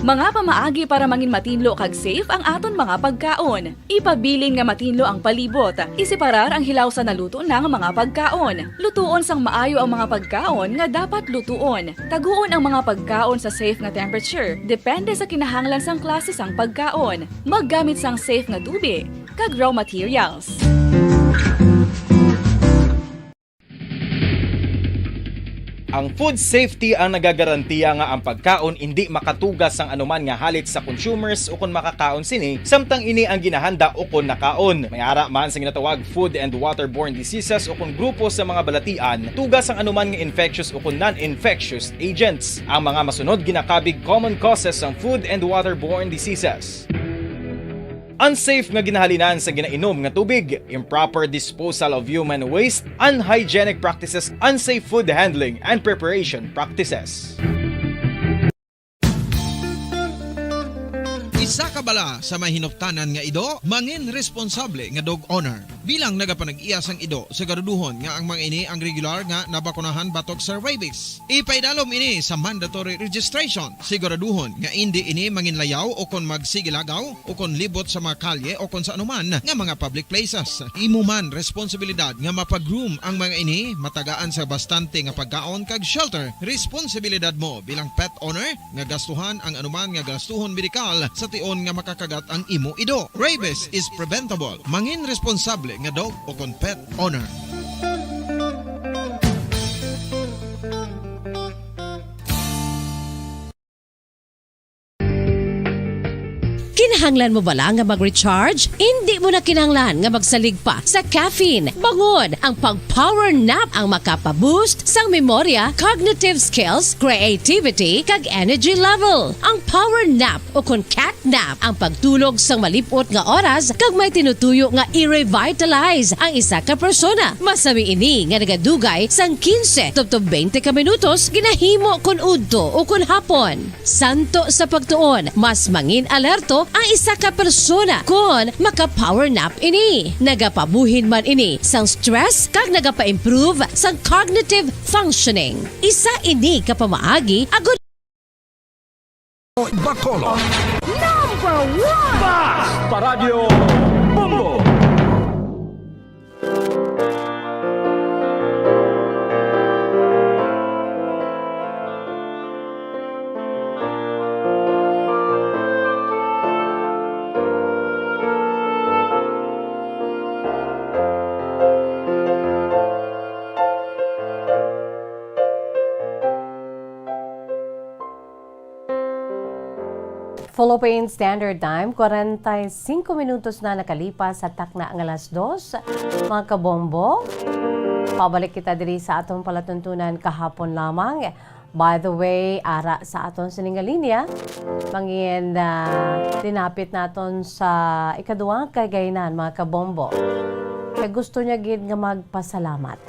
Mga pamaagi para mangin matinlo kag safe ang aton mga pagkaon. Ipabilin nga matinlo ang palibot. Iseparar ang hilaw sa naluto na nga mga pagkaon. Lutuon sang maayo ang mga pagkaon nga dapat lutuon. Taguon ang mga pagkaon sa safe nga temperature, depende sa kinahanglan sang klase sang pagkaon. Maggamit sang safe nga tubig kag raw materials. Ang food safety ang nagagarantiya nga ang pagkaon indi makatugas sang anuman nga halit sa consumers ukon makakaon sini, samtang ini ang ginahanda ukon nakaon. May ara man sa ginatawag food and waterborne diseases ukon grupo sa mga balatian, tugas sang anuman nga infectious ukon non-infectious agents. Ang mga masunod ginakabig common causes sang food and waterborne diseases. Unsafe nga ginahalinan sa ginainom nga tubig, improper disposal of human waste, unhygienic practices, unsafe food handling and preparation practices. Isa ka bala sa may hinuptanan nga ido, mangin responsable nga dog owner. Bilang nagapanag-iya sang ido, siguraduhon nga ang mga ini ang regular nga nabakunahan batok sa rabies. Ipaidalom ini sa mandatory registration. Siguraduhon nga indi ini manginlayaw o kon magsigilagaw o kon libot sa mga kalye o kon sa anuman nga mga public places. Imo man responsibilidad nga mapa-groom ang mga ini, matagaan sa bastante nga pagkaon kag shelter. Responsibilidad mo bilang pet owner nga gastuhan ang anuman nga gastuhon medikal sa tion nga makakagat ang imo ido. Rabies is preventable. Mangin responsable nga dog o kon pet owner. Kinahanglan mo bala nga mag-recharge? Indi mo na kinahanglan nga magsalig pa sa caffeine. Bangod ang pag-power nap ang makapa-boost sang memorya, cognitive skills, creativity, kag energy level. Ang power nap o kon cat nap ang pagtulog sang malip-ot nga oras kag may tinutuyo nga i-revitalize ang isa ka persona. Masami ini nga nagadugay sang quince tubtob twenty ka minutos ginahimo kon udto o kon hapon. Santo sa pagtuon, mas mangin alerto ang isa ka persona kon maka-power nap ini. Nagapabuhin man ini sang stress kag nagapa-improve sang cognitive functioning. Isa ini ka pamaagi agud Bacolod. Number one! Basta Radyo Bombo! Philippine Standard Time, kwarenta y singko minutos na nakalipas sa takna nga alas dos. Mga kabombo, pabalik kita diri sa aton palatuntunan kahapon lamang. By the way, ara sa aton sining nga linya, mangin, ah, dinapit naton sa ikaduha ka higaynan, mga kabombo. Kay gusto niya gid nga magpasalamat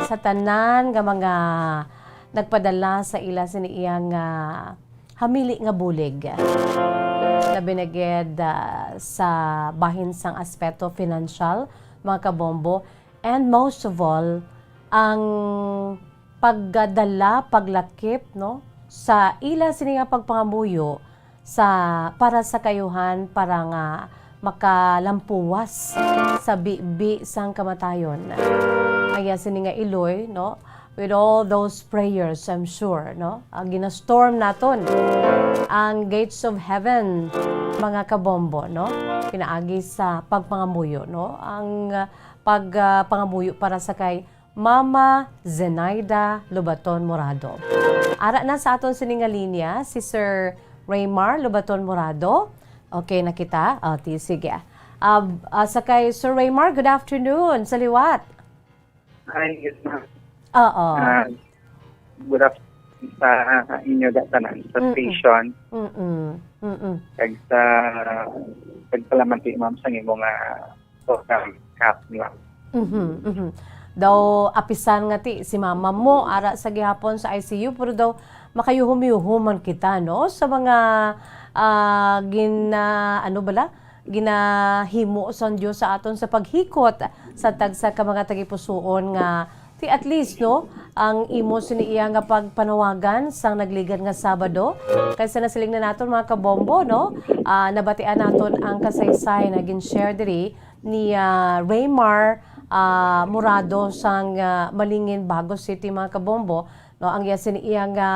sa tanan nga mga nagpadala sa ila sini iyang, ah, hamili nga bulig. Labi na gid, ah, sa bahin sang aspeto financial, mga kabombo, and most of all, ang pagdala, paglakip, no, sa ila sini nga pagpangamuyo sa, para sa kayuhan, para nga makalampuwas sa bibi sang kamatayon. Ang iya sini nga iloy, no, with all those prayers, I'm sure, no, ang ginastorm naton ang gates of heaven, mga kabombo, no, pinaagi sa pagpangamuyo, no, ang, ah, pag, ah, pangamuyo para sa kay Mama Zenaida Lobaton Morado. Ara na sa aton sini nga linya si Sir Raymar Lobaton Morado. Okay na kita? O, ti-, sige. Ah, ah, sa kay Sir Raymar, good afternoon sa liwat. Hi, yes, ma'am. Oo. Ah, good afternoon sa inyo da-, tanan, sa Mm-mm. station. Mm-mm. Mm-mm. Kag sa pagpalamati, ma'am, sa imo nga program, Kap, di ba? Mhm, mhm. Daw, apisan nga ti, si mama mo, ara sa gihapon sa I C U, pero daw, makayuhom-yuhom man kita, no? Sa mga, ah, gina-, ano bala? Ginahimo sang Dios sa aton sa paghikot sa tagsa ka mga tagipusoon nga ti at least, no, ang imo sini iya nga pagpanawagan sang nagligad nga Sabado. Kay sa nasiling na naton, mga kabombo, no, ah, nabatian naton ang kasaysay na gin-share diri ni, ah, Raymar, ah, Morado sang, ah, Malingin, Bago City, mga kabombo, no, ang iya sini iya nga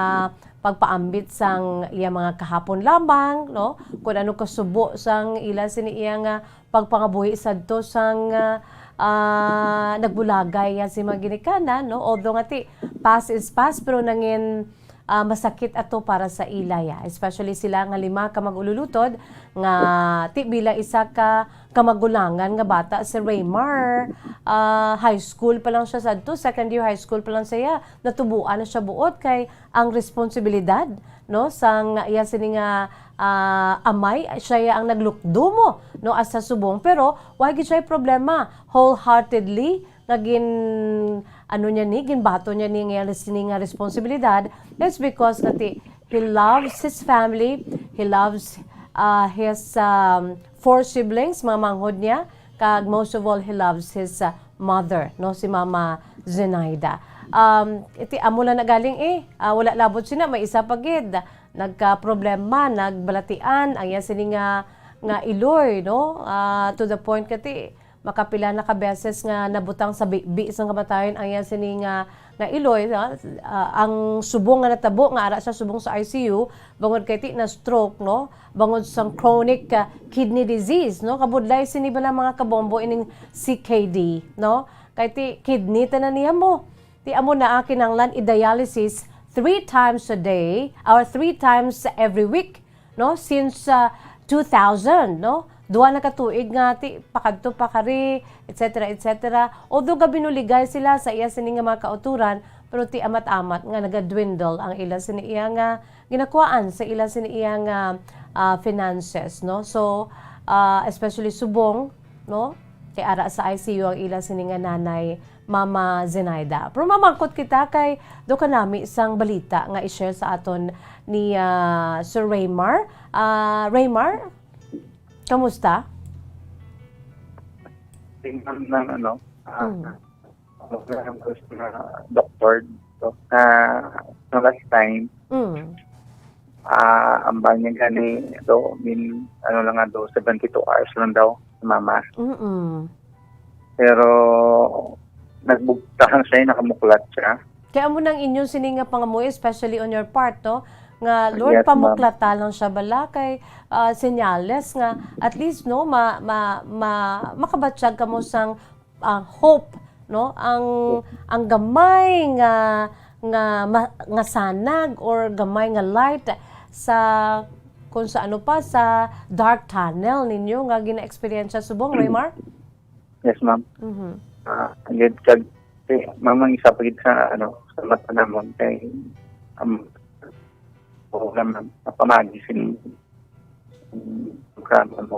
pagpaambit sang iya mga kahapon lamang, no, kung ano kasubo sang ila sini iya nga pagpangabuhi sadto sang, ah, ah, nagbulagay ya si mga ginikanan, no? Although nga ti, past is past, pero nangin, ah, masakit ato para sa ila ya. Especially sila nga lima ka mag-ululutod nga ti bila isa ka kamagulangan nga bata si Raymar. Ah, high school pa lang siya sadto, second year high school pa lang siya, natubuan na siya buot kay ang responsibilidad, no, sang iya sini nga, ah, amay, siya ya ang naglukdo mo, no, as sa subong. Pero why gid siya problema? Wholeheartedly nga gin, ano niya ni, ginbato niya ni nga sini nga responsibilidad. That's because nga ti, he loves his family, he loves, ah, his, um, four siblings, mga manghod niya, kag most of all, he loves his, ah, mother, no, si Mama Zenaida. Um, iti amo lang na galing, eh. Ah, wala labot sina, may isa pa gid. Nagka-problema, nagbalatian ang iya sini nga, nga iloy, no? Ah, to the point kati, makapila na ka beses nga nabutang sa bibi sang kamatayon ang iya sini nga, nga iloy, no? Ah, ang subong nga natabo nga ara siya subong sa I C U, bangod kay ti na-stroke, no? Bangod sang chronic, ah, kidney disease, no? Kabudlay sini bala, mga kabombo, ining C K D, no? Kay ti kidney tanan niya mo. Ti amo na, ah, kinahanglan i-dialysis three times a day or three times every week, no? Since, ah, two thousand, no? Duha na ka tuig nga ti pakadto pakari, et cetera, et cetera. Although gabinuligay sila sa iya sini nga mga kauturan, pero ti amat-amat nga nagadwindle ang ila sini iya nga ginakuhaan sa ila sini iya nga, ah, finances, no? So, ah, especially subong, no? Kay ara sa I C U ang ila sini nga nanay, Mama Zenaida. Pero mamangkot kita kay do ka nami sang balita nga i-share sa aton ni, ah, Sir Raymar. Ah, Raymar, kamusta? Tingnan ng ano, ah, Mm. ano, ng doktor, to, ah, no, last time, Mm. Ah, ang bag niya gani, do, min, ano lang nga, do, seventy-two hours lang daw, mama. Mm-mm. Pero, nagbugtahan siya, nakamuklat siya. Kaya amo nang inyong sini nga pangamuyo, especially on your part, no? Nga, Lord, Yes, ma'am. pamuklata lang siya bala kay, ah, senyales nga at least, no, ma-, ma-, ma-, makabatyag kamo sang, ah, hope, no? Ang, ang gamay nga, nga ma-, nga sanag or gamay nga light sa, kung sa ano pa, sa dark tunnel ninyo nga gina-experience subong, Raymar? Yes, ma'am. Mhm. Ah, agad kag, eh, ma'am, ang isa pa gid sa, ano, sa mata namon kay, um, oo naman, napamagi sin, um, programa mo.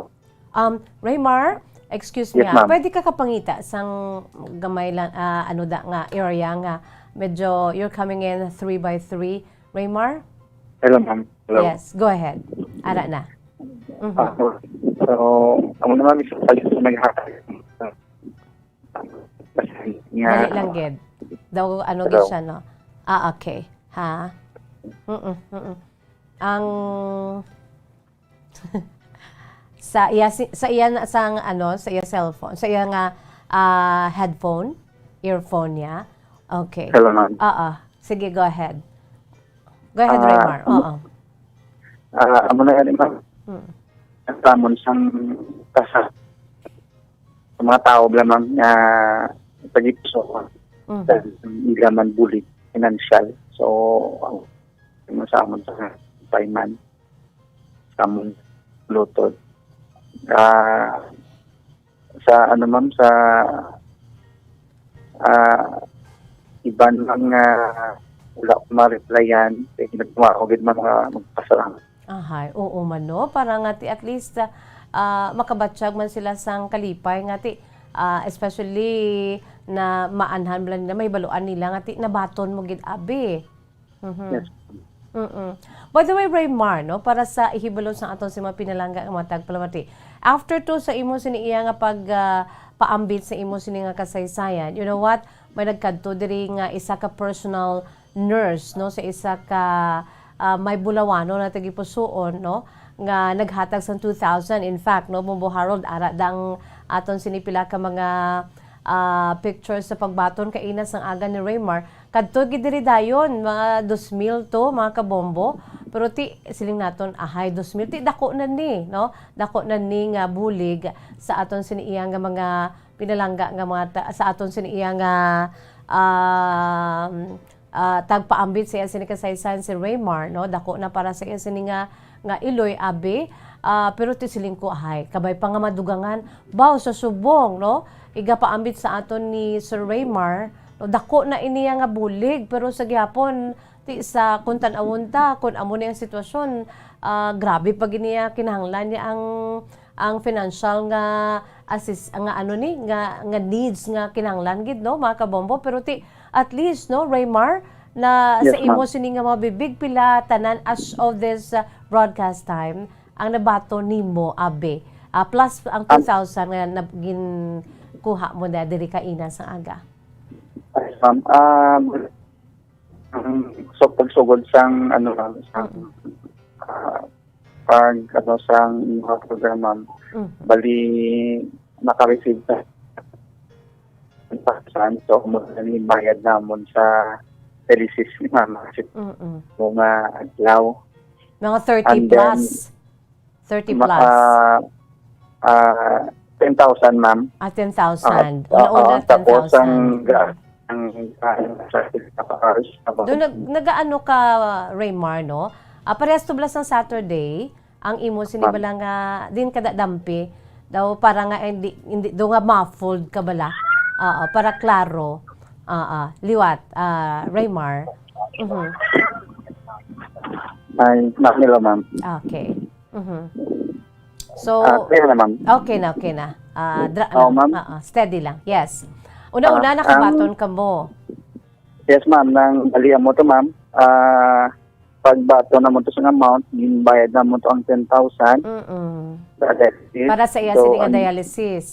Um, Raymar, excuse me, Yes, ah, ma'am. pwede ka kapangita sang gamay lang, ah, ano da nga area nga medyo you're coming in three by three, Raymar? Hello, ma'am. Hello. Yes, go ahead. Ara na. Mhm. Ah, so, amo naman, isa pa gid sa naghatag. Nga Dali lang gid. Daw ano gid Hello. siya, no? Ah, okay. Ha? Mm-mm, mm-mm. Ang sa iya si-, sa iya na, sang ano, sa iya cellphone, sa iya nga, ah, headphone, earphone niya. Okay. Hello, ma'am. Oo. Sige, go ahead. Go ahead, Ah, Raymar. amo, Oo. ah, amo na gani, ma'am. Mm. Ang tamon sang kasa-, sa mga tao bala, ma'am, nga tagipuso, Mhm. sa ila man bulig financial. So, ang, ang sa amon sa payman, sa amon lutod. Ah, sa ano, ma'am, sa, ah, iban man nga wala ko ma-replyan, kay nagtuwa ko gid man nga magpasalamat. Ahay, oo man, no? Para nga ti at least, ah, ah, makabatyag man sila sang kalipay nga ti, ah, especially na maanhan man nila, mahibaluan nila nga ti nabaton mo gid abi. Mhm. Yes. Mm-mm. By the way, Raymar, no, para sa ihibalo sa aton sa mga pinalangga nga mga tagpalamati, after to sa imo sini iya nga pag, ah, paambit sa imo sini nga kasaysayan, you know what? May nagkadto diri nga isa ka personal nurse, no, sa isa ka, ah, may Bulawanon na tagipusuon, no, nga naghatag sang two thousand. In fact, no, Bombo Harold, ara dang aton sini pila ka mga, ah, pictures sa pagbaton kaina sang aga ni Raymar. Kadto gid diri dayon, mga dos mil to, mga kabombo. Pero ti, siling naton, ahay, dos mil, ti dako na ni, no? Dako na ni nga bulig sa aton sini iya nga mga pinalangga nga mga ta-, sa aton sini iya nga, um, ah, tagpaambit sa iya sini kasaysayan si Raymar, no? Dako na para sa iya sini nga, nga iloy, abi. Ah, pero ti siling ko, ahay, kabay pa nga madugangan. Baw, sa subong, no? Igapaambit sa aton ni Sir Raymar, no? Dako na iniya nga bulig, pero sa gihapon, ti sa kung tan-awon ta, kung amo ni ang sitwasyon, ah, grabe pa gid niya kinahanglan niya ang, ang financial nga assist, nga ano ni, nga, nga needs nga kinahanglan gid, no, mga kabombo. Pero ti, at least, no, Raymar, na Yes, sa imo ma'am. sini nga mga bibig, pila tanan as of this, uh, broadcast time ang nabaton nimo, abi? Ah, plus ang Am- two thousand nga nab-, ginkuha mo na diri kaina sa aga. Yes, ma'am. Ah, ang, so, pagsugod sang, ano, ma'am, sang, Mm. ah, pag, ano, sang mga programa, Mhm. bali, naka-receive na. Pasan, so, mo ni bayad namon sa dialysis ni mama kasi Mm-mm. mga adlaw. Mga thirty And then, plus. Thirty ma-, plus. ah, ah, ten thousand, ma'am. Ah, ten thousand. Ah, Una-una, ah, tapos ang ten thousand. ga-, ang, ah, sa, sa, Doon nag-, nagaano ka, Raymar, no? Ah, parehas to bala sang Saturday, ang imo sini Ma'am. bala nga din kada dampi daw para nga hindi, hindi do nga muffled ka bala. Oo, para klaro. Oo, liwat, ah, Raymar. Mhm. Ay, ma'am, hello, ma'am. Okay. Mhm. So, Ah, clear na, ma'am. okay na, okay na. Ah, dra-, Oo, ano, ma'am. ah, ah, steady lang. Yes. Una-una, Ah, nakabaton ang ka mo. Yes, ma'am. Nang balian mo to, ma'am. Ah, pagbato na mo to sa amount, ginbayad na mo to ang ten thousand Mm-mm. sa dialysis. Para sa iya So, sini nga ang dialysis.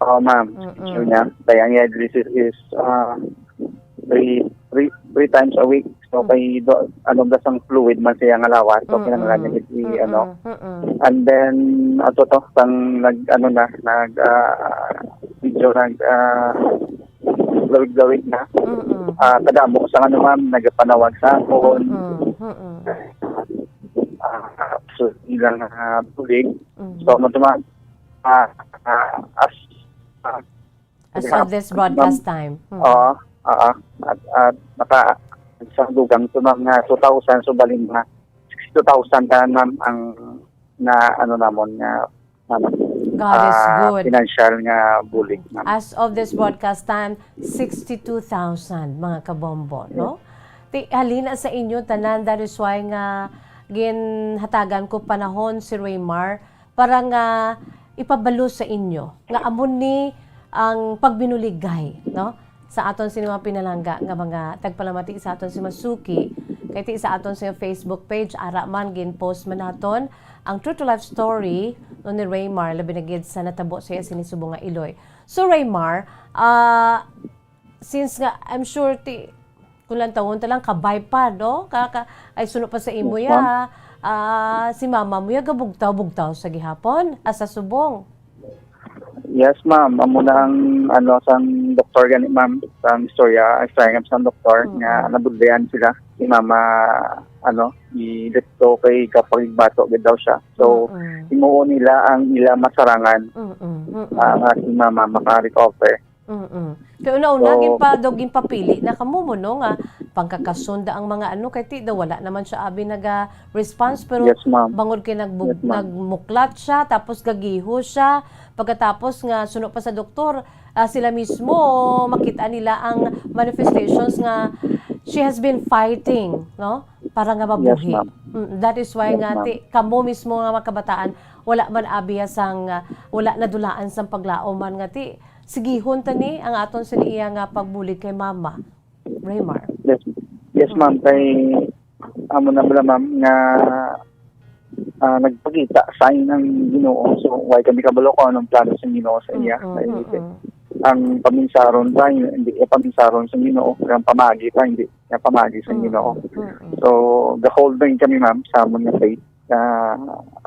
Oo, ma'am. Mm-mm. Yun nga. Kaya ang dialysis is, ah, three three, three times a week. So, Mm. kay do, ano, da sang fluid man siya nga lawas. So, Mm-mm. kinahanglan niya i-, Mm-mm. ano. Mm-mm. And then, ato to, sang nag, ano na, nag, ah, medyo nag, ah, lawig-lawig na. Mm-mm. Ah, kadamo sa ano, ma'am, nagapanawag sa akon. Mm-mm. Mm-mm. Ah, so, ilang, ah, bulig. Mm. So, ano to, ma'am? Ah, ah, as, ah, As of this broadcast time. Mm. Oo, oo. At, at naka, sa dugang to mga two thousand, so bali mga sixty-two thousand na, ma'am, ang na, ano namon nga, ano, God is ah, good. Financial nga bulig, ma'am. As of this broadcast time, sixty-two thousand, mga kabombo, no? Yes. Ti, halina sa inyo tanan, that is why nga ginhatagan ko panahon si Raymar para nga ipabalo sa inyo nga amo ni ang pagbinuligay, no? Sa aton sini mga pinalangga nga mga tagpalamati sa aton si Masuki, kay ti sa aton sa Facebook page, ara man gin-post man naton ang true to life story, no, ni Raymar, labi na gid sa natabo sa iya sini subong nga iloy. So, Raymar, ah, since nga, I'm sure ti, kung lantawon ta lang, kabay pa, no? Ka, ka, ay, suno pa sa imo Yes, ya, ma'am. ah, si mama mo ya gabugtaw-bugtaw sa gihapon, ah, sa subong. Yes, ma'am. Amo na ang, ano, sang doktor gani, ma'am, sang istorya, ay, sa sang doktor, Mm-mm. nga nabudlayan sila. Si mama, ano, gidikto kay kapagbato gid daw siya. So, Mm-mm. himuon nila ang ila masarangan, Mm-mm. Mm-mm. ah, nga si mama maka-recover. Mm-mm. Kay una-una, So, ginpa-, daw ginpapili na kamo mo, no, nga pangkakasunda ang mga ano, kay ti daw wala naman siya abi naga-response, pero Yes, ma'am. bangod kay nagbug-, Yes, ma'am. nagmuklat siya, tapos gagiho siya, pagkatapos nga suno pa sa doktor, ah, sila mismo, makita nila ang manifestations nga she has been fighting, no, para nga Yes, mabuhi. ma'am. Mm, that is why Yes, nga ma'am. ti, kamo mismo nga mga kabataan, wala man abi sang, ah, wala nadulaan sang paglaom man nga ti, sigihon ta ni ang aton sini iya nga pagbulig kay Mama Raymar. Yes, yes, ma'am. Kay, amo na bala, ma'am, nga, ah, nagpakita sign ang Ginoo. So, why kami kabalo kung anong plano sa Ginoo sa iya? Mm, Kay, mm, mm. ang paminsaron ta, hindi, eh, paminsaron sa Ginoo. Ang pamagi ta, hindi niya pamagi sa Mm, Ginoo. mm, mm. So, ga-hold na kami, ma'am, sa amon nga faith. Ah,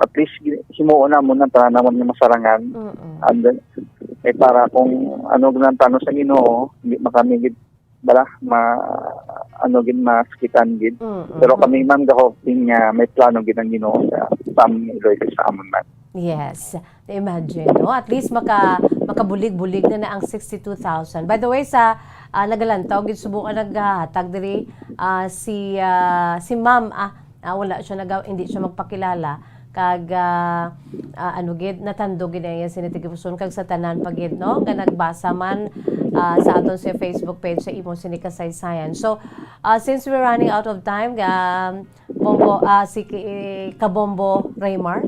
at least, gi-, himuon namon ang tanan namon nga masarangan. Mm, mm. And then, eh, para kung ano ang plano sa Ginoo, hindi man kami gid, bala, ma-, ano gid, masakitan gid. Mm, mm, Pero kami, mm. ma'am, ga-hoping nga may plano gid ang Ginoo sa, sa amon nga iloy kag sa amon man. Yes. Imagine, no? At least maka-, makabulig-bulig na na ang sixty-two thousand. By the way, sa, ah, nagalantaw, gid subong nga naghatag diri, ah, si, ah, si ma'am, ah, ah, wala siya naga-, hindi siya magpakilala. Kag, ah, ah, ano gid, natandog gid ang iya sini tagipusoon, kag sa tanan pa gid, no? Nga nagbasa man, ah, sa aton sa Facebook page sa imo sini kasaysayan. So, ah, since we're running out of time, um, Bombo, ah, si Ki-, Kabombo Raymar.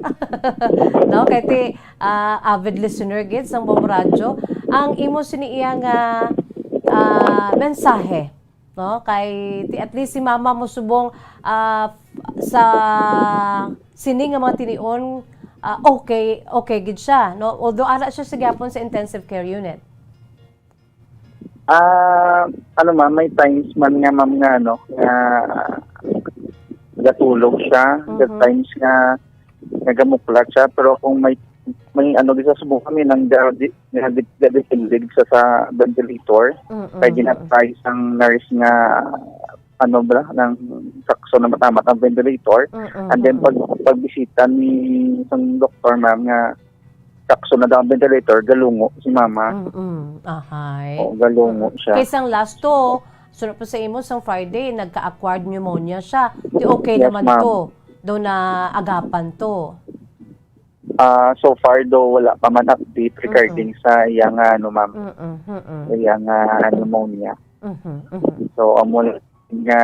No? Kay ti, ah, avid listener gid sang Bombo Radyo. Ang imo sini iya nga, ah, mensahe, no? Kay ti at least si mama mo subong, ah, sa sini nga mga tinion, ah, okay, okay gid siya, no? Although ara siya sa gyapon sa intensive care unit. Ah, ano, ma'am, may times man nga, ma'am, nga, ano, nga gatulog siya. There Mhm. times nga nagamuklat siya, pero kung may, may ano, di sa subong kami nang ga-, di, nga di, ga-, depende sa, sa ventilator, Mm-mm. kay gina-try sang nurse nga, ano ba, nang sakso na matamat ang ventilator. Mm-mm. And then, pag, pagbisita ni isang doktor, ma'am, nga sakso na daw ang ventilator, galungo si mama. Mm-mm. Ahay. Oo, galungo Mm-mm. siya. Kay sang last to, sunod po sa imo, sang Friday, nagka-acquired pneumonia siya. Di okay Yes, naman ma'am. to. Daw na agapan to. Ah, so far daw, wala pa man update regarding Mm-mm. sa iyang, ano, ma'am, Mm-mm. Mm-mm. iyang, ah, pneumonia. Mhm, mhm. So, amo lang nga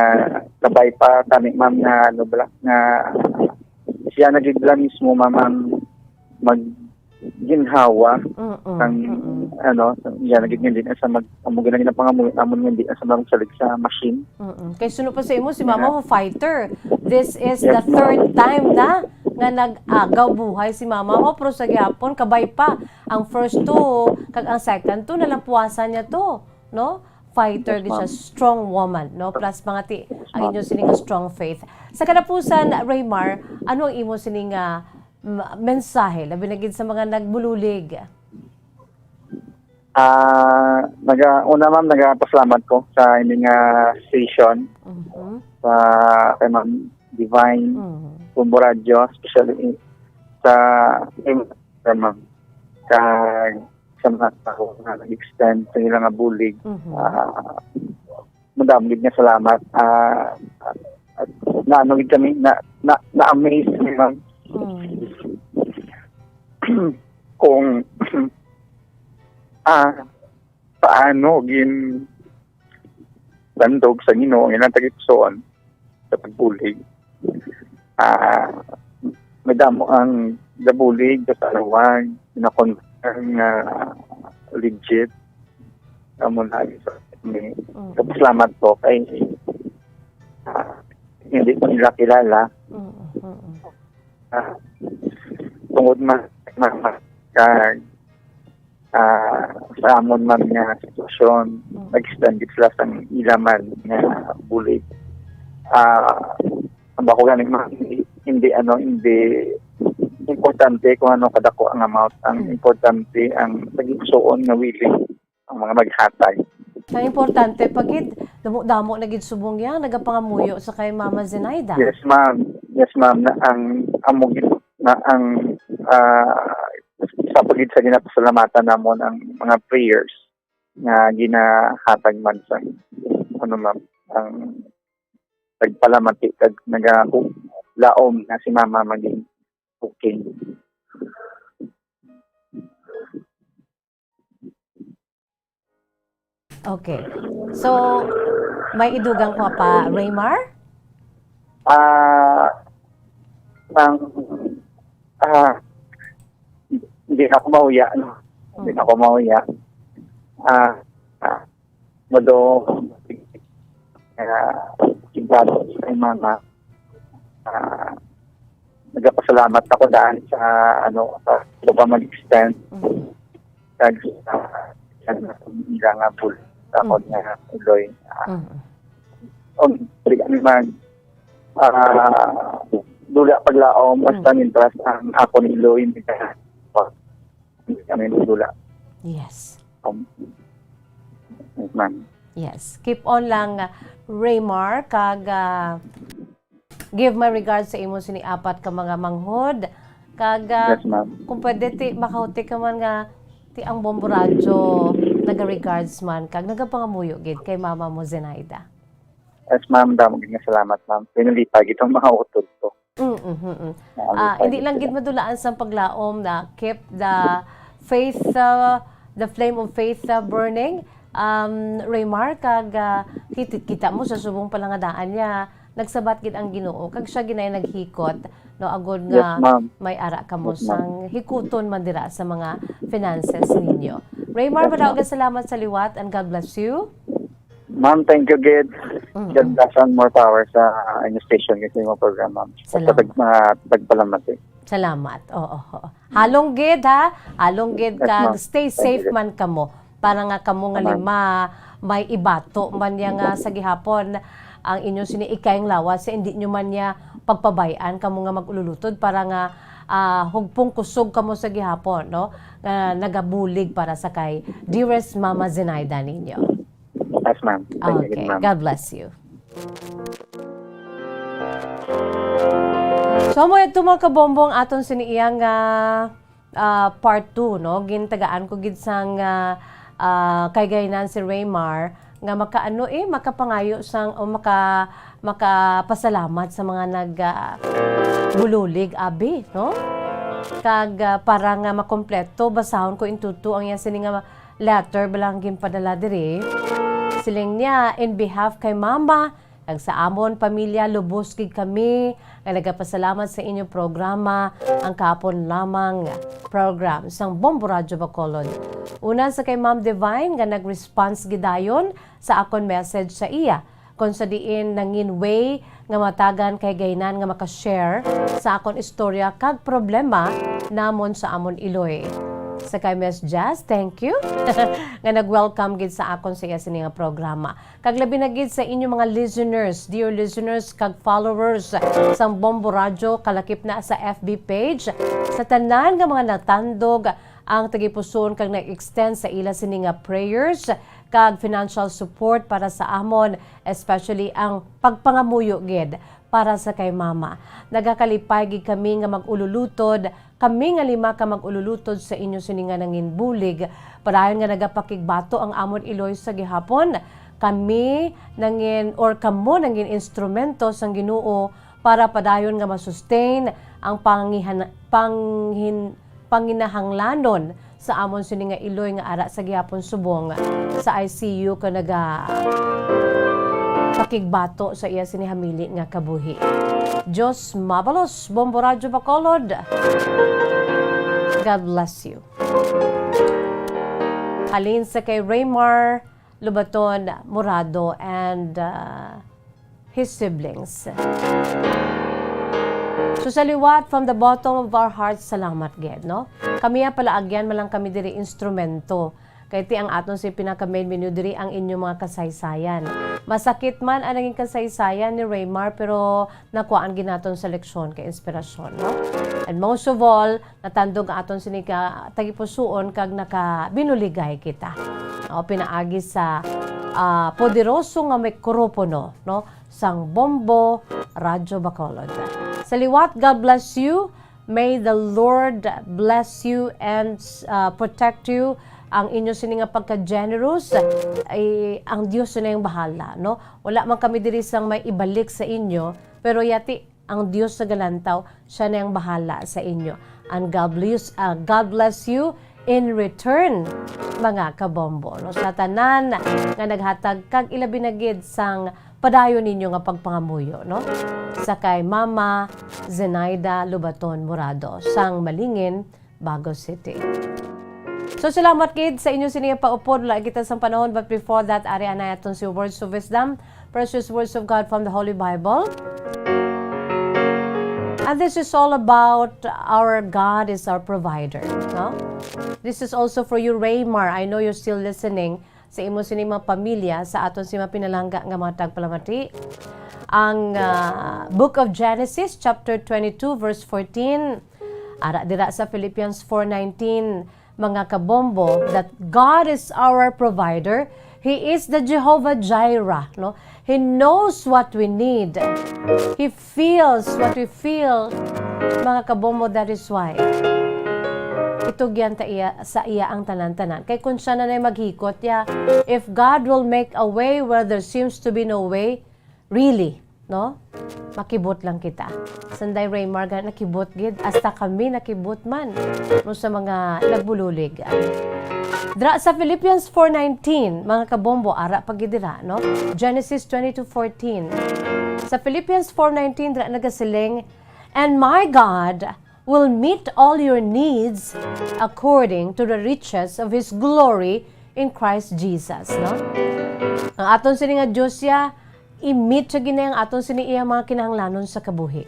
kabay pa kami, ma'am, nga ano bala, nga siya na gid lang mismo, ma'am, ang magginhawa Mm-mm, sang, mm-mm. ano, siya na gid nga hindi na sa mag-, amo gid ang ginapangamuyo namon nga hindi na sa magsalig sa machine. Mm-mm. Kay suno pa sa imo, si Mama Yeah. mo fighter. This is Yes, the ma'am. third time na nga nag-agaw buhay si Mama mo, pero sa gihapon, kabay pa. Ang first two, kag ang second two, nalapuasan niya to, no? fighter, Yes, gid siya, ma'am. strong woman, no? Plus, mga ti-, ang Ma'am. inyo sining strong faith. Sa katapusan, Raymar, ano ang imo sining, ah, m-, mensahe, labi na gid sa mga nagbululig? Ah, naga-, una, ma'am, nagapasalamat ko sa ining, ah, station, Mhm. sa kay Ma'am Divine, Mhm. Bombo Radyo, especially sa, sa, ma'am, kag sa mga tao nga nag-extend sa ilang nga bulig. Mhm. Ah, madamo gid nga salamat. Ah, at naano gid kami, na, na, na-amaze kami, ma'am. Mm. Kung, ah, paano gin-, bandog sa Ginoo ang ilang tagipusoon sa pagbulig. Ah, madamo ang gabulig sa Talawag, na-confirm nga legit. Amo na sa ni Mm. Salamat po kay, ah, hindi ko nila kilala. Mm, mm. Ah, tungod man, man, man, kag, ah, sa amon man nga sitwasyon, Mm. nag-stand gid sila sang ila man nga bulig. Ah, ang bako gani, ma'am, hindi, hindi, ano, hindi importante kung ano kadako ang amount. Ang Mm. importante ang nagsuon nga willing ang mga maghatag. Ang importante pa gid, damo-damo na gid subong yan, nagapangamuyo sa kay Mama Zenaida. Yes, ma'am. Yes, ma'am. Na ang, amo gid, na ang, ah, sa pagid sa ginapasalamatan namon ang mga prayers nga ginahatag man sa, ano, ma'am, ang nagpalamati kag nagalaom na si Mama maging okay. Okay. So, may idugang ko pa, Raymar? Ah, ang, ah, hindi na ako mauya, no? Hindi na ako mauya. Ah, ah, mado, ah, sigurado sa mga, ah, nagapasalamat ako daan sa, ano, sa, sa pamag-extend. Mhm. Kag sa, sa nila nga bul-, sa akon Mm. nga iloy. Ah, Mhm. og dili kami mag, ah, dula paglaom, Mm. basta mintras ang akon iloy, hindi ka, hindi kami magdula. Yes. Um, yes, ma'am. Yes. Keep on lang, uh, Raymar, kag, uh, give my regards sa imo sini apat ka mga manghod. Kag, ah, Yes, ma'am. kung pwede, ti, makahuti ka man nga, ti ang Bombo Radyo, naga-regards man, kag nagapangamuyo gid kay mama mo, Zenaida. Yes, ma'am. Damo gid nga salamat, ma'am. Pinalipay gid ang mga utod ko. Mm, mm, mm. Naalipay Ah, hindi gid lang sila. gid madulaan sang paglaom na keep the faith, ah, the flame of faith, ah, burning. Um, Raymar, kag, ah, kit-, kita mo sa subong pa lang nga daan niya, nagsabat gid ang Ginoo, kag siya ginay naghikot, no, agod Yes, nga ma'am. may ara kamo Yes, ma'am. sang hikuton man dira sa mga finances ninyo. Raymar, Yes, madaog ma'am. nga salamat sa liwat, and God bless you. Ma'am, thank you gid. Mm-mm. God bless and more power sa, ah, inyo station, sa imong program, ma'am. Sa Salamat. pag-, mga pagpalamati. Salamat. Oo, oo. Halong gid, ha? Halong gid Yes, kag ma'am. stay Thank you, safe gid. man kamo. Para nga kamo nga Ma'am. lima, may ibato man niya nga sa gihapon ang inyo sini ikayang lawas, sa hindi nyo man niya pagpabay-an kamo nga mag-ululutod para nga, ah, hugpong kusog kamo sa gihapon, no? Nga nagabulig para sa kay dearest Mama Zenaida ninyo. Yes, ma'am. Thank you, Okay, ma'am. God bless you. So, amo ito, mga kabombo, ang aton sini iyang, ah, ah, part two, no? Gintagaan ko gid sang, ah, ah, kay gainan si Raymar nga makaano, eh, makapangayo sang, o maka-, makapasalamat sa mga nag, ah, bululig, abi, no? Kag, ah, para nga makompleto, basahon ko intuto ang iya sini nga letter, balang ginpadala diri. Siling niya, "In behalf kay Mama, kag sa amon pamilya, lubos gid kami nga nagapasalamat sa inyo programa, ang kahapon lamang program sang Bombo Radyo Bacolod. Una sa kay Ma'am Divine nga nag-response gidayon sa akon message sa iya, kon sa diin nangin way nga matagan kay gainan nga maka-share sa akon istorya kag problema namon sa amon iloy. Sa kay Miss Jazz, thank you nga nag-welcome gid sa akon sa iya sini nga programa. Kag labi na gid sa inyo mga listeners, dear listeners, kag followers sang Bombo Radyo, kalakip na sa F B page, sa tanan nga mga natandog ang tagipusoon kag nag-extend sa ila sini nga prayers kag financial support para sa amon, especially ang pagpangamuyo gid para sa kay mama. Nagakalipay gid kami nga mag-ululutod, kami nga lima ka mag-ululutod sa inyo sini nga nangin bulig. Padayon nga nagapakigbato ang amon iloy sa gihapon. Kami nangin, or kamo nangin instrumento sang Ginoo para padayon nga ma-sustain ang pangihan-, panghin-, panginahanglanon sa amon sini nga iloy nga ara sa gihapon subong sa I C U ka naga pakigbato sa iya sini hamili nga kabuhi. Dios mabalos, Bombo Radyo Bacolod. God bless you. Halin sa kay Raymar Lubaton Morado and, uh, his siblings. So, sa liwat, from the bottom of our hearts, salamat gid, no? Kami ang palaagyan man lang kami diri instrumento. Kay ti ang aton si pinaka-main menu diri ang inyong mga kasaysayan. Masakit man ang naging kasaysayan ni Raymar, pero nakuhaan gid naton sa leksyon kay inspirasyon, no? And most of all, natandog ang aton sini ka tagipusoon kag nakabinuligay kita. O, pinaagi sa, ah, poderoso nga mikropono, no, sang Bombo Radyo Bacolod. Sa liwat, God bless you. May the Lord bless you and, ah, protect you. Ang inyo sini nga pagka-generous, eh, ang Dios na yung bahala, no? Wala man kami diri sang may ibalik sa inyo, pero yati, ang Dios sa galantaw, siya na ang bahala sa inyo. And God bless, ah, God bless you in return, mga kabombo, no? Sa tanan nga naghatag kag ilabi na gid sang padayon ninyo nga pagpangamuyo, no? Sa kay Mama Zenaida Lubaton Morado, sang Malingin, Bago City. So, salamat gid sa inyo sini nga paupod. Wala kita sang panahon, but before that, ari anay aton si Words of Wisdom, precious words of God from the Holy Bible. And this is all about our God is our provider, no? This is also for you, Raymar. I know you're still listening. Sa imo sini mga pamilya, sa aton si mapinalangga nga mga tagpalamati. Ang, ah, Book of Genesis, chapter twenty-two, verse fourteen. Ara dira sa Philippians four nineteen, mga kabombo, that God is our provider. He is the Jehovah Jireh, no? He knows what we need. He feels what we feel, mga kabombo. That is why itugyan ta iya, sa iya ang tanan-tanan. Kay kung siya na nay maghikot, ya, if God will make a way where there seems to be no way, really, no? Makibot lang kita. Sanday Raymar, ga-, nakibot gid. Hasta kami nakibot man, no, sa mga nagbululig. Dira sa Philippians four nineteen, mga kabombo, ara pa gid dira, no? Genesis twenty-two fourteen. Sa Philippians four nineteen, dira nagasiling, "And my God will meet all your needs according to the riches of His glory in Christ Jesus," no? Ang aton sini nga Dios, ya, i-meet sa gid niya ang aton sini iya mga kinahanglanon sa kabuhi.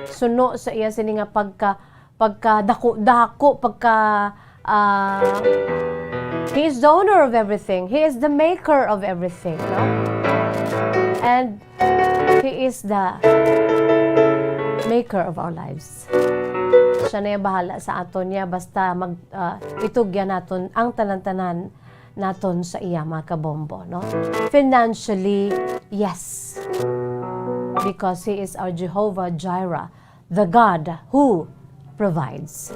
Suno sa iya sini nga pagka, pagka dako-dako, pagka, ah, He is the owner of everything. He is the maker of everything, no? And He is the maker of our lives. Siya na yung bahala sa aton niya, basta mag, ah, itugyan naton ang tanan-tanan naton sa iya, mga kabombo, no? Financially, yes. Because He is our Jehovah Jireh, the God who provides.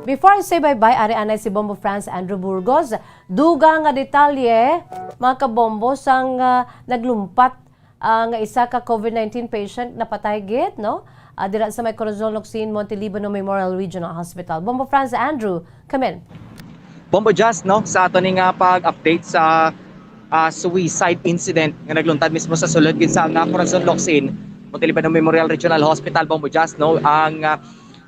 Before I say bye-bye, ari anay si Bombo Franz Andrew Burgos. Dugang nga detalye, mga kabombo, sang, ah, naglumpat, ah, nga isa ka COVID nineteen patient napatay gid, no? Ah, dira sa may Corazon Locsin, Monte Libano Memorial Regional Hospital. Bombo Franz Andrew, come in. Bombo Jazz, no, sa ato ni nga pag-update sa, ah, suicide incident nga nagluntad mismo sa sulod gid sa nga Corazon Locsin, Monte Libano Memorial Regional Hospital, Bombo Jazz, no, ang, ah,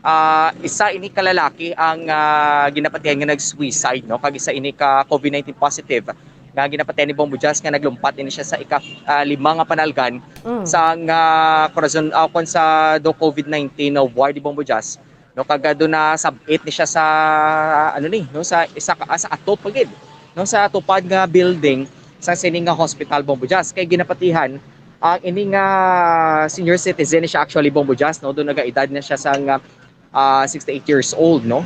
ah, isa ini ka lalaki ang, ah, ginapatihan nga nag-suicide, no, kag isa ini ka COVID nineteen positive nga ginapatihan ni Bombo Jazz nga naglumpat ini siya sa ika, ah, lima nga panalgan Mm. sa nga Corazon, ah, kon sa do COVID nineteen na ward ni Bombo Jazz. no, kag, ah, do na sab-it ni siya sa, ano ni, no, sa isa ka, ah, sa atop pa gid, no, sa tupad nga building sa sini nga hospital, Bombo Jazz. Kay ginapatihan ang ini nga senior citizen ni siya actually, Bombo Jazz, no, do nagaedad na siya sa nga, ah, sixty-eight years old, no.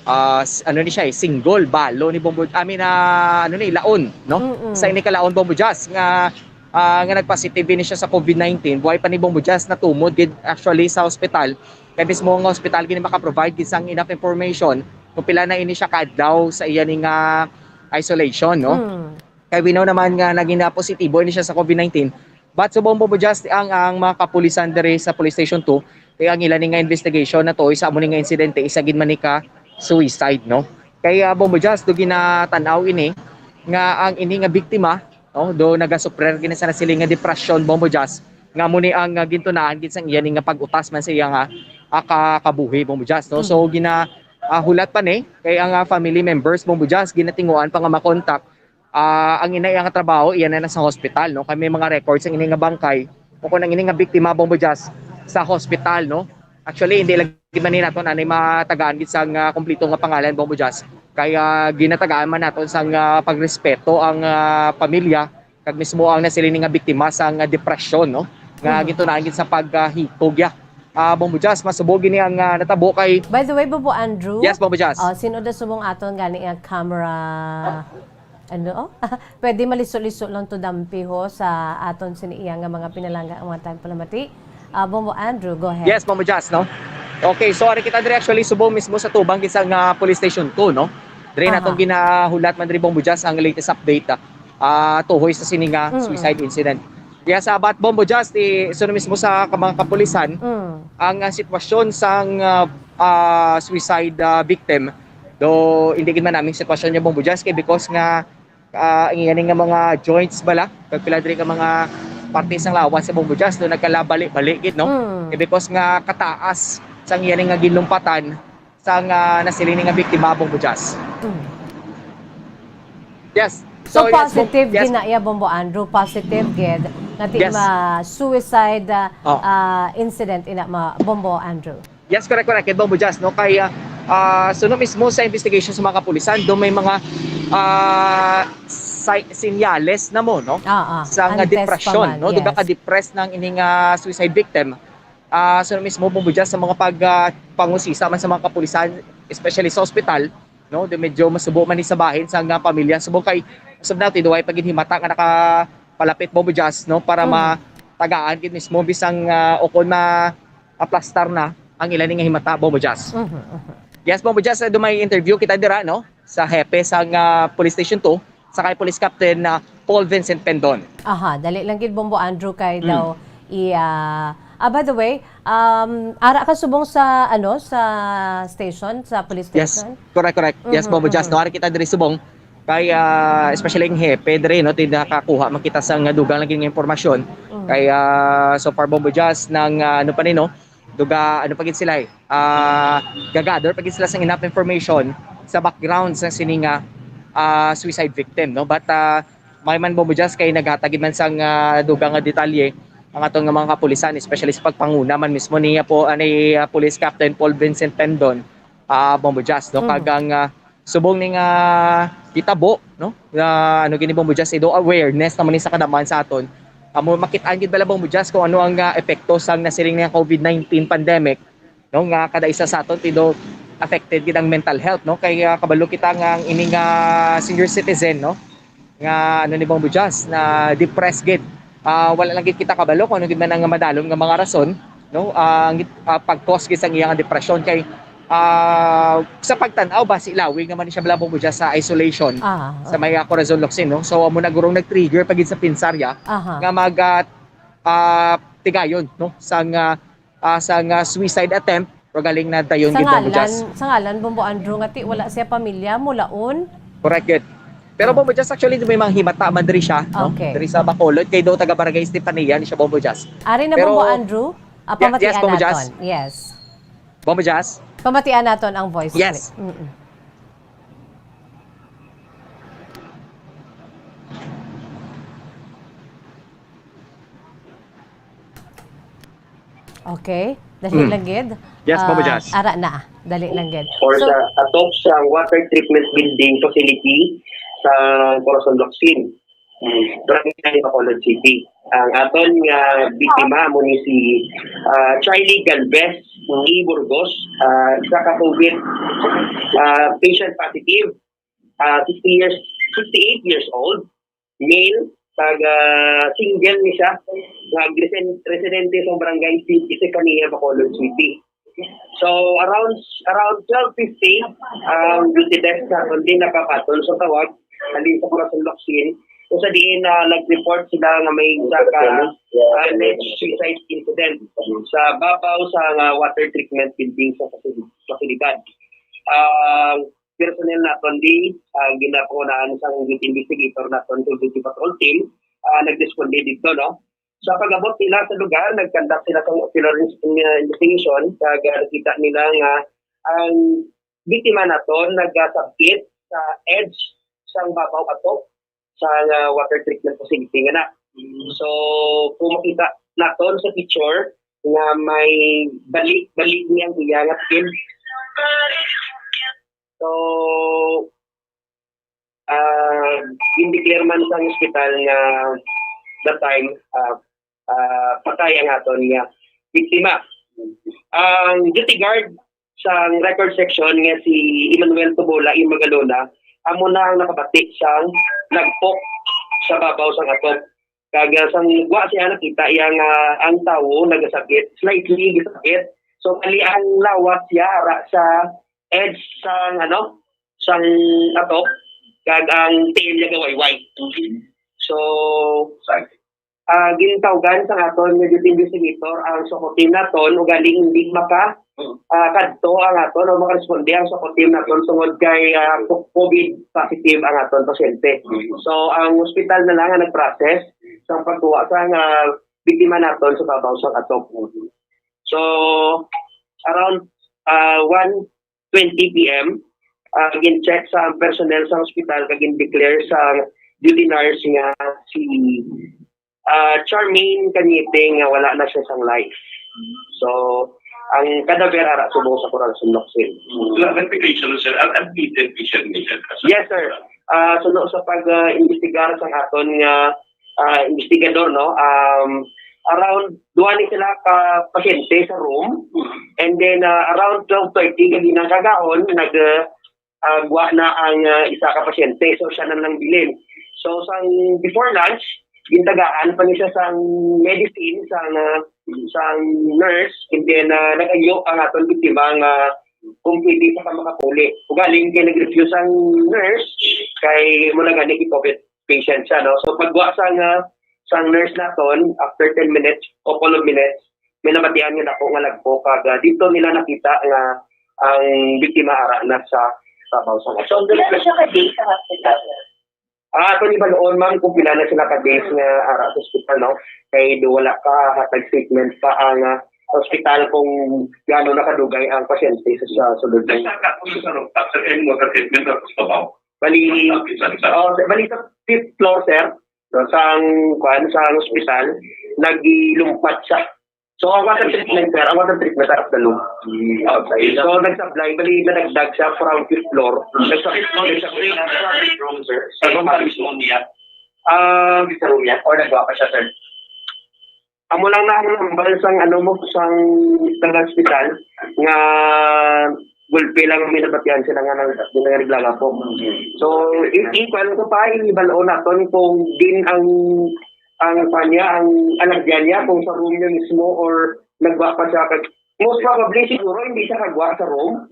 Ah, s-, ano ni siya, eh, single, balo ni Bombo, I mean, ah, ano ni, laon, no. Mm-mm. Sa ini ka laon, Bombo Jazz, nga, ah, nga nagpositive ni siya sa covid nineteen, buhay pa ni Bombo Jazz, natumod gid actually sa hospital. Kay mismo nga hospital gid makaprovide gid sang enough information kung pila na ini siya kaadlaw sa iya ni nga isolation, no? Mm. Kay we know naman nga naging na positibo ini siya sa covid nineteen. But subong, Bombo Jazz, ang, ang mga kapulisan diri sa Police Station two, kay ang ila ni nga investigation na to, isa mo ni nga insidente, isa gid man ni ka suicide, no? Kay, ah, Bombo Jazz, do ginatan-aw ini nga ang ini nga biktima, no, do nagasuprer gid sa nasiling nga depresyon, Bombo Jazz, nga mo ni ang, ah, gintunaan gid sang iya ni nga pag-utas man sa iya nga, ah, ka-, kabuhi, Bombo Jazz, no? So, Mm. gina-, ah, hulat pa ni kay ang, ah, family members, Bombo Jazz, ginatinguan pa nga makontak, ah, ang ina iya nga trabaho, iya na, na sa hospital, no? Kay may mga records ang ina nga bangkay o kung ang ina nga biktima, Bombo Jazz, sa hospital, no? Actually, hindi lagi man ni naton anay matagaan gid sang, ah, kompleto nga pangalan, Bombo Jazz. Kay, ah, ginatagaan man naton sang, ah, pagrespeto ang, ah, pamilya kag mismo ang nasiling nga biktima sang, ah, depresyon, no? Nga Mm. gintunaan gid sa paghikog, ya. Ah, Bombo Jazz, masubo gini ang, ah, natabo kay By the way, Bombo Andrew, Yes, Bombo Jazz. ah, sino da subong aton gani nga camera? Ano? Pwede maliso-liso lang to, Dampi, ho, sa aton sini iya nga mga pinalangga, ang mga tagpalamati. Ah, Bombo Andrew, go ahead. Yes, Bombo Jazz, no? Okay, so ari kita diri actually subong mismo sa tubang gid sa nga Police Station two, no? Diri naton Aha. ginahulat man diri, Bombo Jazz, ang latest update, ah, ah, tuhoy sa sini nga Mm. suicide incident. Kaya sa Abat, Bombo Jazz, ti, so mismo sa ka-, mga kapulisan, Mm. ang, ah, sitwasyon sang, ah, ah, suicide, ah, victim, do hindi gid man namin sitwasyon niya, Bombo Jazz, kay because nga ah, ang iya ni nga mga joints bala, kag pila diri ka mga parte sang lawas sa Bombo Jazz, no, nagkalabali-bali gid, no? Mm. Eh, because nga kataas sang iya ni nga ginlumpatan sang, ah, nasiling ni nga biktima, Bombo Jazz. Mm. Yes. So, So, yes, Bom-, positive yes. gid na iya, Bombo Andrew, positive gid nga ti Yes. ma-suicide, ah, Oh. ah, incident ina ma Bombo Andrew. Yes, correct, correct. Kay Bombo Jazz, no? Kay, ah, ah, suno mismo sa investigation sa mga kapulisan, do may mga, ah, si-, sinyales na mo, no? Ah, ah. Sa nga Antes pa depression, man, no? Duga yes. ka depressed nang ining, ah, suicide victim. Ah, suno mismo, Bombo Jazz, sa mga pag, ah, pangusisa man sa mga kapulisan, especially sa ospital, no? Do medyo masubo man ni sa bahin sa nga pamilya. Subo kay, usab natin, duway pa gid himata nga nakapalapit, Bombo Jazz, no? Para Mm. matagaan gid mismo bisang, ah, o kon ma-, aplastar na ang ila ni nga himata, Bombo Jazz. Mhm, mhm. Yes, Bombo Jazz, eh, do may interview kita dira, no? Sa hepe sa nga Police Station two, sa kay Police Captain na Paul Vincent Pendon. Aha, dali lang gid, Bombo Andrew, kay Mm. daw i-, ah, ah, by the way, um, ara ka subong sa, ano, sa station, sa police Yes, station? correct, correct. Yes, Mhm, Bombo Jazz, mhm. no? Ara kita diri subong. Kay, ah, especially ang hepe diri, no, ti nakakuha man kita sa nga dugang lagi nga impormasyon. Mm. Kay, ah, so far, Bombo Jazz, nang, ah, ano pa ni, no, duga, ano pa gid sila, eh, ah, gagather pa gid sila sa enough information sa background sa sini nga, ah, suicide victim, no. But, ah, may man, Bombo Jazz, kay naghatag gid man sang, ah, dugang nga detalye ang aton nga mga kapulisan, especially sa pagpanguna man mismo ni, ah, po, ah, ni, ah, Police Captain Paul Vincent Pendon, ah, Bombo Jazz, no. Mm. Kag ang, ah, subong ni nga hitabo, no? Nga, ano gini, Bombo Jazz, ido awareness naman ni sa kadaman sa aton. Amo, makit-an gid bala, Bombo Jazz, kung ano ang, ah, epekto sang nasiring nga covid nineteen pandemic, no? Nga kada isa sa aton, tido affected gid ang mental health, no? Kay, ah, kabalo kita nga ang ini nga senior citizen, no? Nga, ano ni, Bombo Jazz, na depressed gid. Ah, wala lang gid kita kabalo kung ano gid man ang madalom nga mga rason, no? Ah, ang git-, ah, pag-cause gid sang iya nga depresyon kay, ah, sa pagtan-aw ba si Lawig naman siya bala, Bombo Jazz, sa isolation Ah, sa ah. may, ah, Corazon Locsin, no? So, amo na gurong nag-trigger pa gid sa pinsarya Aha. nga mag, ah, ah, tigayon, no? Sang, ah, ah, sang, ah, suicide attempt, pero galing na dayon Sa gid, Bombo ngalan, Jazz. sa ngalan, Bombo Andrew, nga ti wala siya pamilya, mulaon. Correct gid. Pero, Oh. Bombo Jazz, actually, may mga himata man diri siya, no? Okay. Diri sa Bacolod, kay do taga Barangay Estefania ni siya, Bombo Jazz. Ari na, Pero, Bombo Andrew, ah, Ye-, yes, pamatian Bombo Jazz. naton. Yes. Bombo Jazz? Pamatian naton ang voice Yes. clip. Mm-mm. Okay. Dali Mm. lang gid. Yes, Bombo Ah, Jazz. ara na. Dali lang gid. Or So, sa atop sa water treatment building facility sa Corazon Locsin, Barangay Bacolod City. Ang aton nga biktima mo ni si ah, Charlie Galvez E. Burgos, ah, isa ka COVID ah, patient positive, ah, sixty years, sixty-eight years old, male, taga single ni siya, nga resen- residente sa barangay City Secania, Bacolod City. So around around twelve fifteen, ang duty desk naton din nakapaton sa tawag halin sa Corazon Locsin, kung sa diin na nag-report sila nga may isa ka alleged suicide incident sa babaw sa nga water treatment building sa fasili- pasilidad. Ang personnel naton di ah, ginapangunahan sang duty investigator naton sa duty patrol team, ah, nagresponde dito, no? Sa pag-abot nila sa lugar, nag-conduct sila sa ocular ins- investigation, kag ah, nakita nila nga ang biktima naton nagasabit sa edge sang babaw atop sa nga water treatment facility nga na. So, kung makita naton sa picture nga may bali-bali ni ang iya nga skin. So, ah, gindeclare man sa hospital nga that time, ah, ah, patay ang aton nga biktima. Ang duty guard sa record section nga si Emmanuel Tubola Imagalona, amo na ang nakabati sang lagpok sa babaw sang atop. Kag ah, sang gwa siya nakita iya nga ang tawo nagasakit, slightly gisakit. So ali ang lawas siya ara sa edge sang ano, sang atop, kag ang tiil niya gawayway. So, ah, gintawgan sa aton nga duty investigator ang SOCO team naton, ugaling hindi maka ah, kadto ang aton o makaresponde ang SOCO team naton tungod kay ah, co- COVID positive ang aton pasyente. So ang ospital na lang ang nag-process sa pagkuha sa nga biktima naton sa babaw sang atop. So around ah, one twenty p.m. ah, gin-check sa personnel sa ospital kag gin-declare sa duty nurse nga si ah, Charmaine Cañete nga wala na siya sang life. So, ang kadaver ara subong sa Corazon Locsin. Clarification, sir. Ang admitted patient ni sir. Yes, sir. Ah, suno sa pag-imbestigar sang aton nga ah, investigador, no, um, around duha ni sila ka pasyente sa room, and then ah, around twelve thirty gabi ng kagahon nag ah, gwa na ang ah, isa ka pasyente, so siya na lang bilin. So sang before lunch, gintagaan pa ni siya sang medicine sang ah, sang nurse, and then ah, nag-ayo ang aton biktima nga kung pwede pa ka makapuli. Ugaling kay nag-refuse ang nurse, kay mo na gani COVID patient siya, no? So pagwa sang ah, sang nurse naton, after ten minutes, couple of minutes, may nabatian nga dako nga lagpo, kag ah, dito nila nakita nga ang biktima ara na sa sabaw sa So, doon na siya ka-day sa hospital. Ah, ato ni baloon, ma'am, kung pila na sila ka days nga ara sa ospital, no? Kay do wala ka hatag statement pa ang ah, ospital kung gaano nakadugay ang pasyente sa, sa sulod. Nagtaka ko sa rooftop, sir, and water treatment sa Custabao. Bali, Sa Pisan, sir. oh, bali sa fifth floor, sir. So, sa ang, kuan, sa ang ospital, nagilumpat siya. So, ang water treatment, sir, ang water treatment up the loop. Okay. So, nagsablay, bali, nadagdag siya from fifth floor. Nagsablay, nagsablay. Room, sir. Sa room mismo niya. Ah, sa room niya? Or nagwa pa siya, sir? Amo lang na ang nambal sang ano mo, sang taga hospital nga gulpi lang may nabatian sila nga nang nga naglalapo. So, i- ikuan ko pa, ibalo naton kung din ang ang kanya, ang alagyan niya, kung sa room niya mismo or nagwa pa siya. Kag- Most probably, siguro, hindi siya kagwa sa room.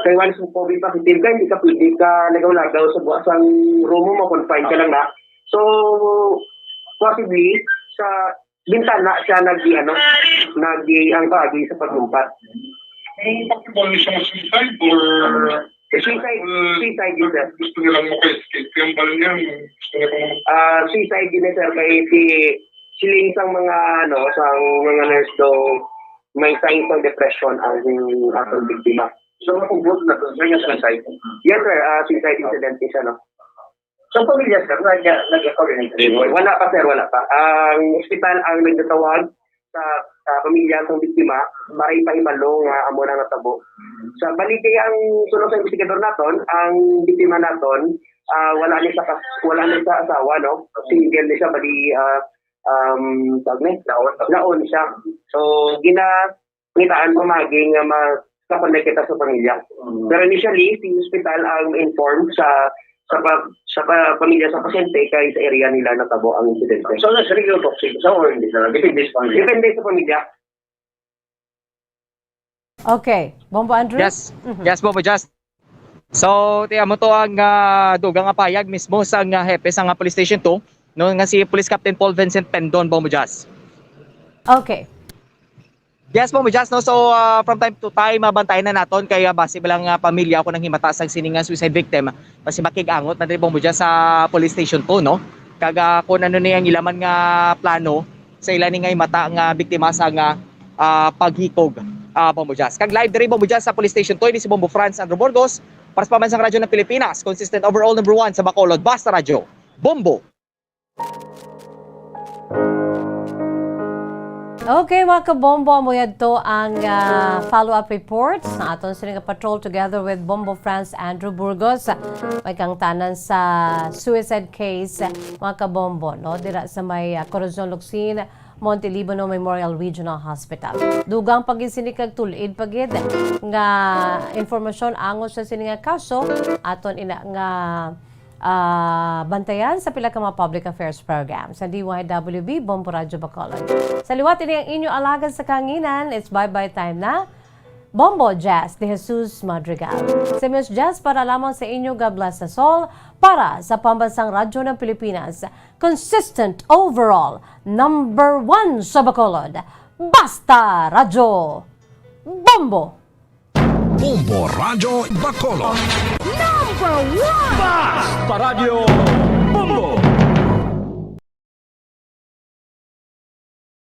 Kay once mo COVID positive ka, hindi ka pwede ka lagaw-lagaw sa buwa sang room mo, ma-confine ka lang na. So, possibly, sa bintana siya nag ano, nag ang kaagi sa paglumpat. Kung possible ni siya mag-suicide or Suicide, suicide yun, sir. Gusto nilang maka-escape. Yung bal niya, gusto niya pang Ah, suicide yun, sir. Kay si siling sang mga ano, sang mga nurse daw may signs ng depression ang atong biktima. So, makumbot na to, sir, yung suicide. Yes, sir. Ah, suicide incident siya, no? Sa pamilya, sir, nag- nag-coordinate. Wala pa, sir. Wala pa. Ang ospital ang nagtatawag sa, sa pamilya sang biktima para ipahibalo nga amo na natabo. Sa bali kay ang suno sa investigador naton, ang biktima naton, ah, wala ni sa kas-, wala ni sa asawa, no? Single ni siya, bali, ah, um, tawag ni? Laon. Laon siya. So, gina-, gitaan pamagi nga ma-, sa connect kita sa pamilya. Mm. Pero initially, si hospital ang informed sa, sa pa-, sa pa-, pamilya sa pasyente kay sa area nila natabo ang insidente. So, na-, seryoso, toxic sa or hindi na, depende sa pamilya. Depende sa pamilya. Okay. Bombo Andrew? Yes. Mhm. Yes, Bombo Jazz. So, ti amo to ang, ah, dugang nga pahayag mismo sa nga hepe sa nga Police Station two, no, nga si Police Captain Paul Vincent Pendon, Bombo Jazz. Okay. Yes, Bombo Jazz, no? So, ah, from time to time, ah, bantayan na naton kay, ah, basi ba lang, ah, pamilya ako nang himata sa sini nga suicide victim. Basi makig-angot na diri, Bombo Jazz, sa Police Station two, no? Kag, ah, kung ano ni ang ila man nga plano sa ila ni nga himata nga biktima sa nga, ah, paghikog, ah, Bombo Jazz. Kag live diri, Bombo Jazz, sa Police Station two, ini si Bombo Franz Andrew Burgos, para sa Pambansang Radyo ng Pilipinas, consistent overall number one sa Bacolod, Basta Radyo, Bombo. Okay, mga kabombo, amo yadto ang, ah, follow-up report sa aton sini nga patrol together with Bombo Franz Andrew Burgos. May kangtanan sa suicide case, mga kabombo, no? Dira sa may, ah, Corazon Locsin, Monte Libano Memorial Regional Hospital. Dugang pa gid sini kag tul-id pa gid nga informasyon angot sa sini nga kaso, aton ina nga, ah, bantayan sa pila ka mga public affairs program sa D Y W B Bombo Radyo Bacolod. Sa liwat ini ang inyo alagad sa kahanginan, it's bye-bye time na. Bombo Jazz de Jesus Madrigal. Si Miss Jazz para lamang sa inyo, God bless us all, para sa Pambansang Radyo ng Pilipinas. Consistent overall, number one sa Bacolod. Basta Radyo Bombo! Bombo Radyo Bacolod. Number one! Basta Radyo Bombo!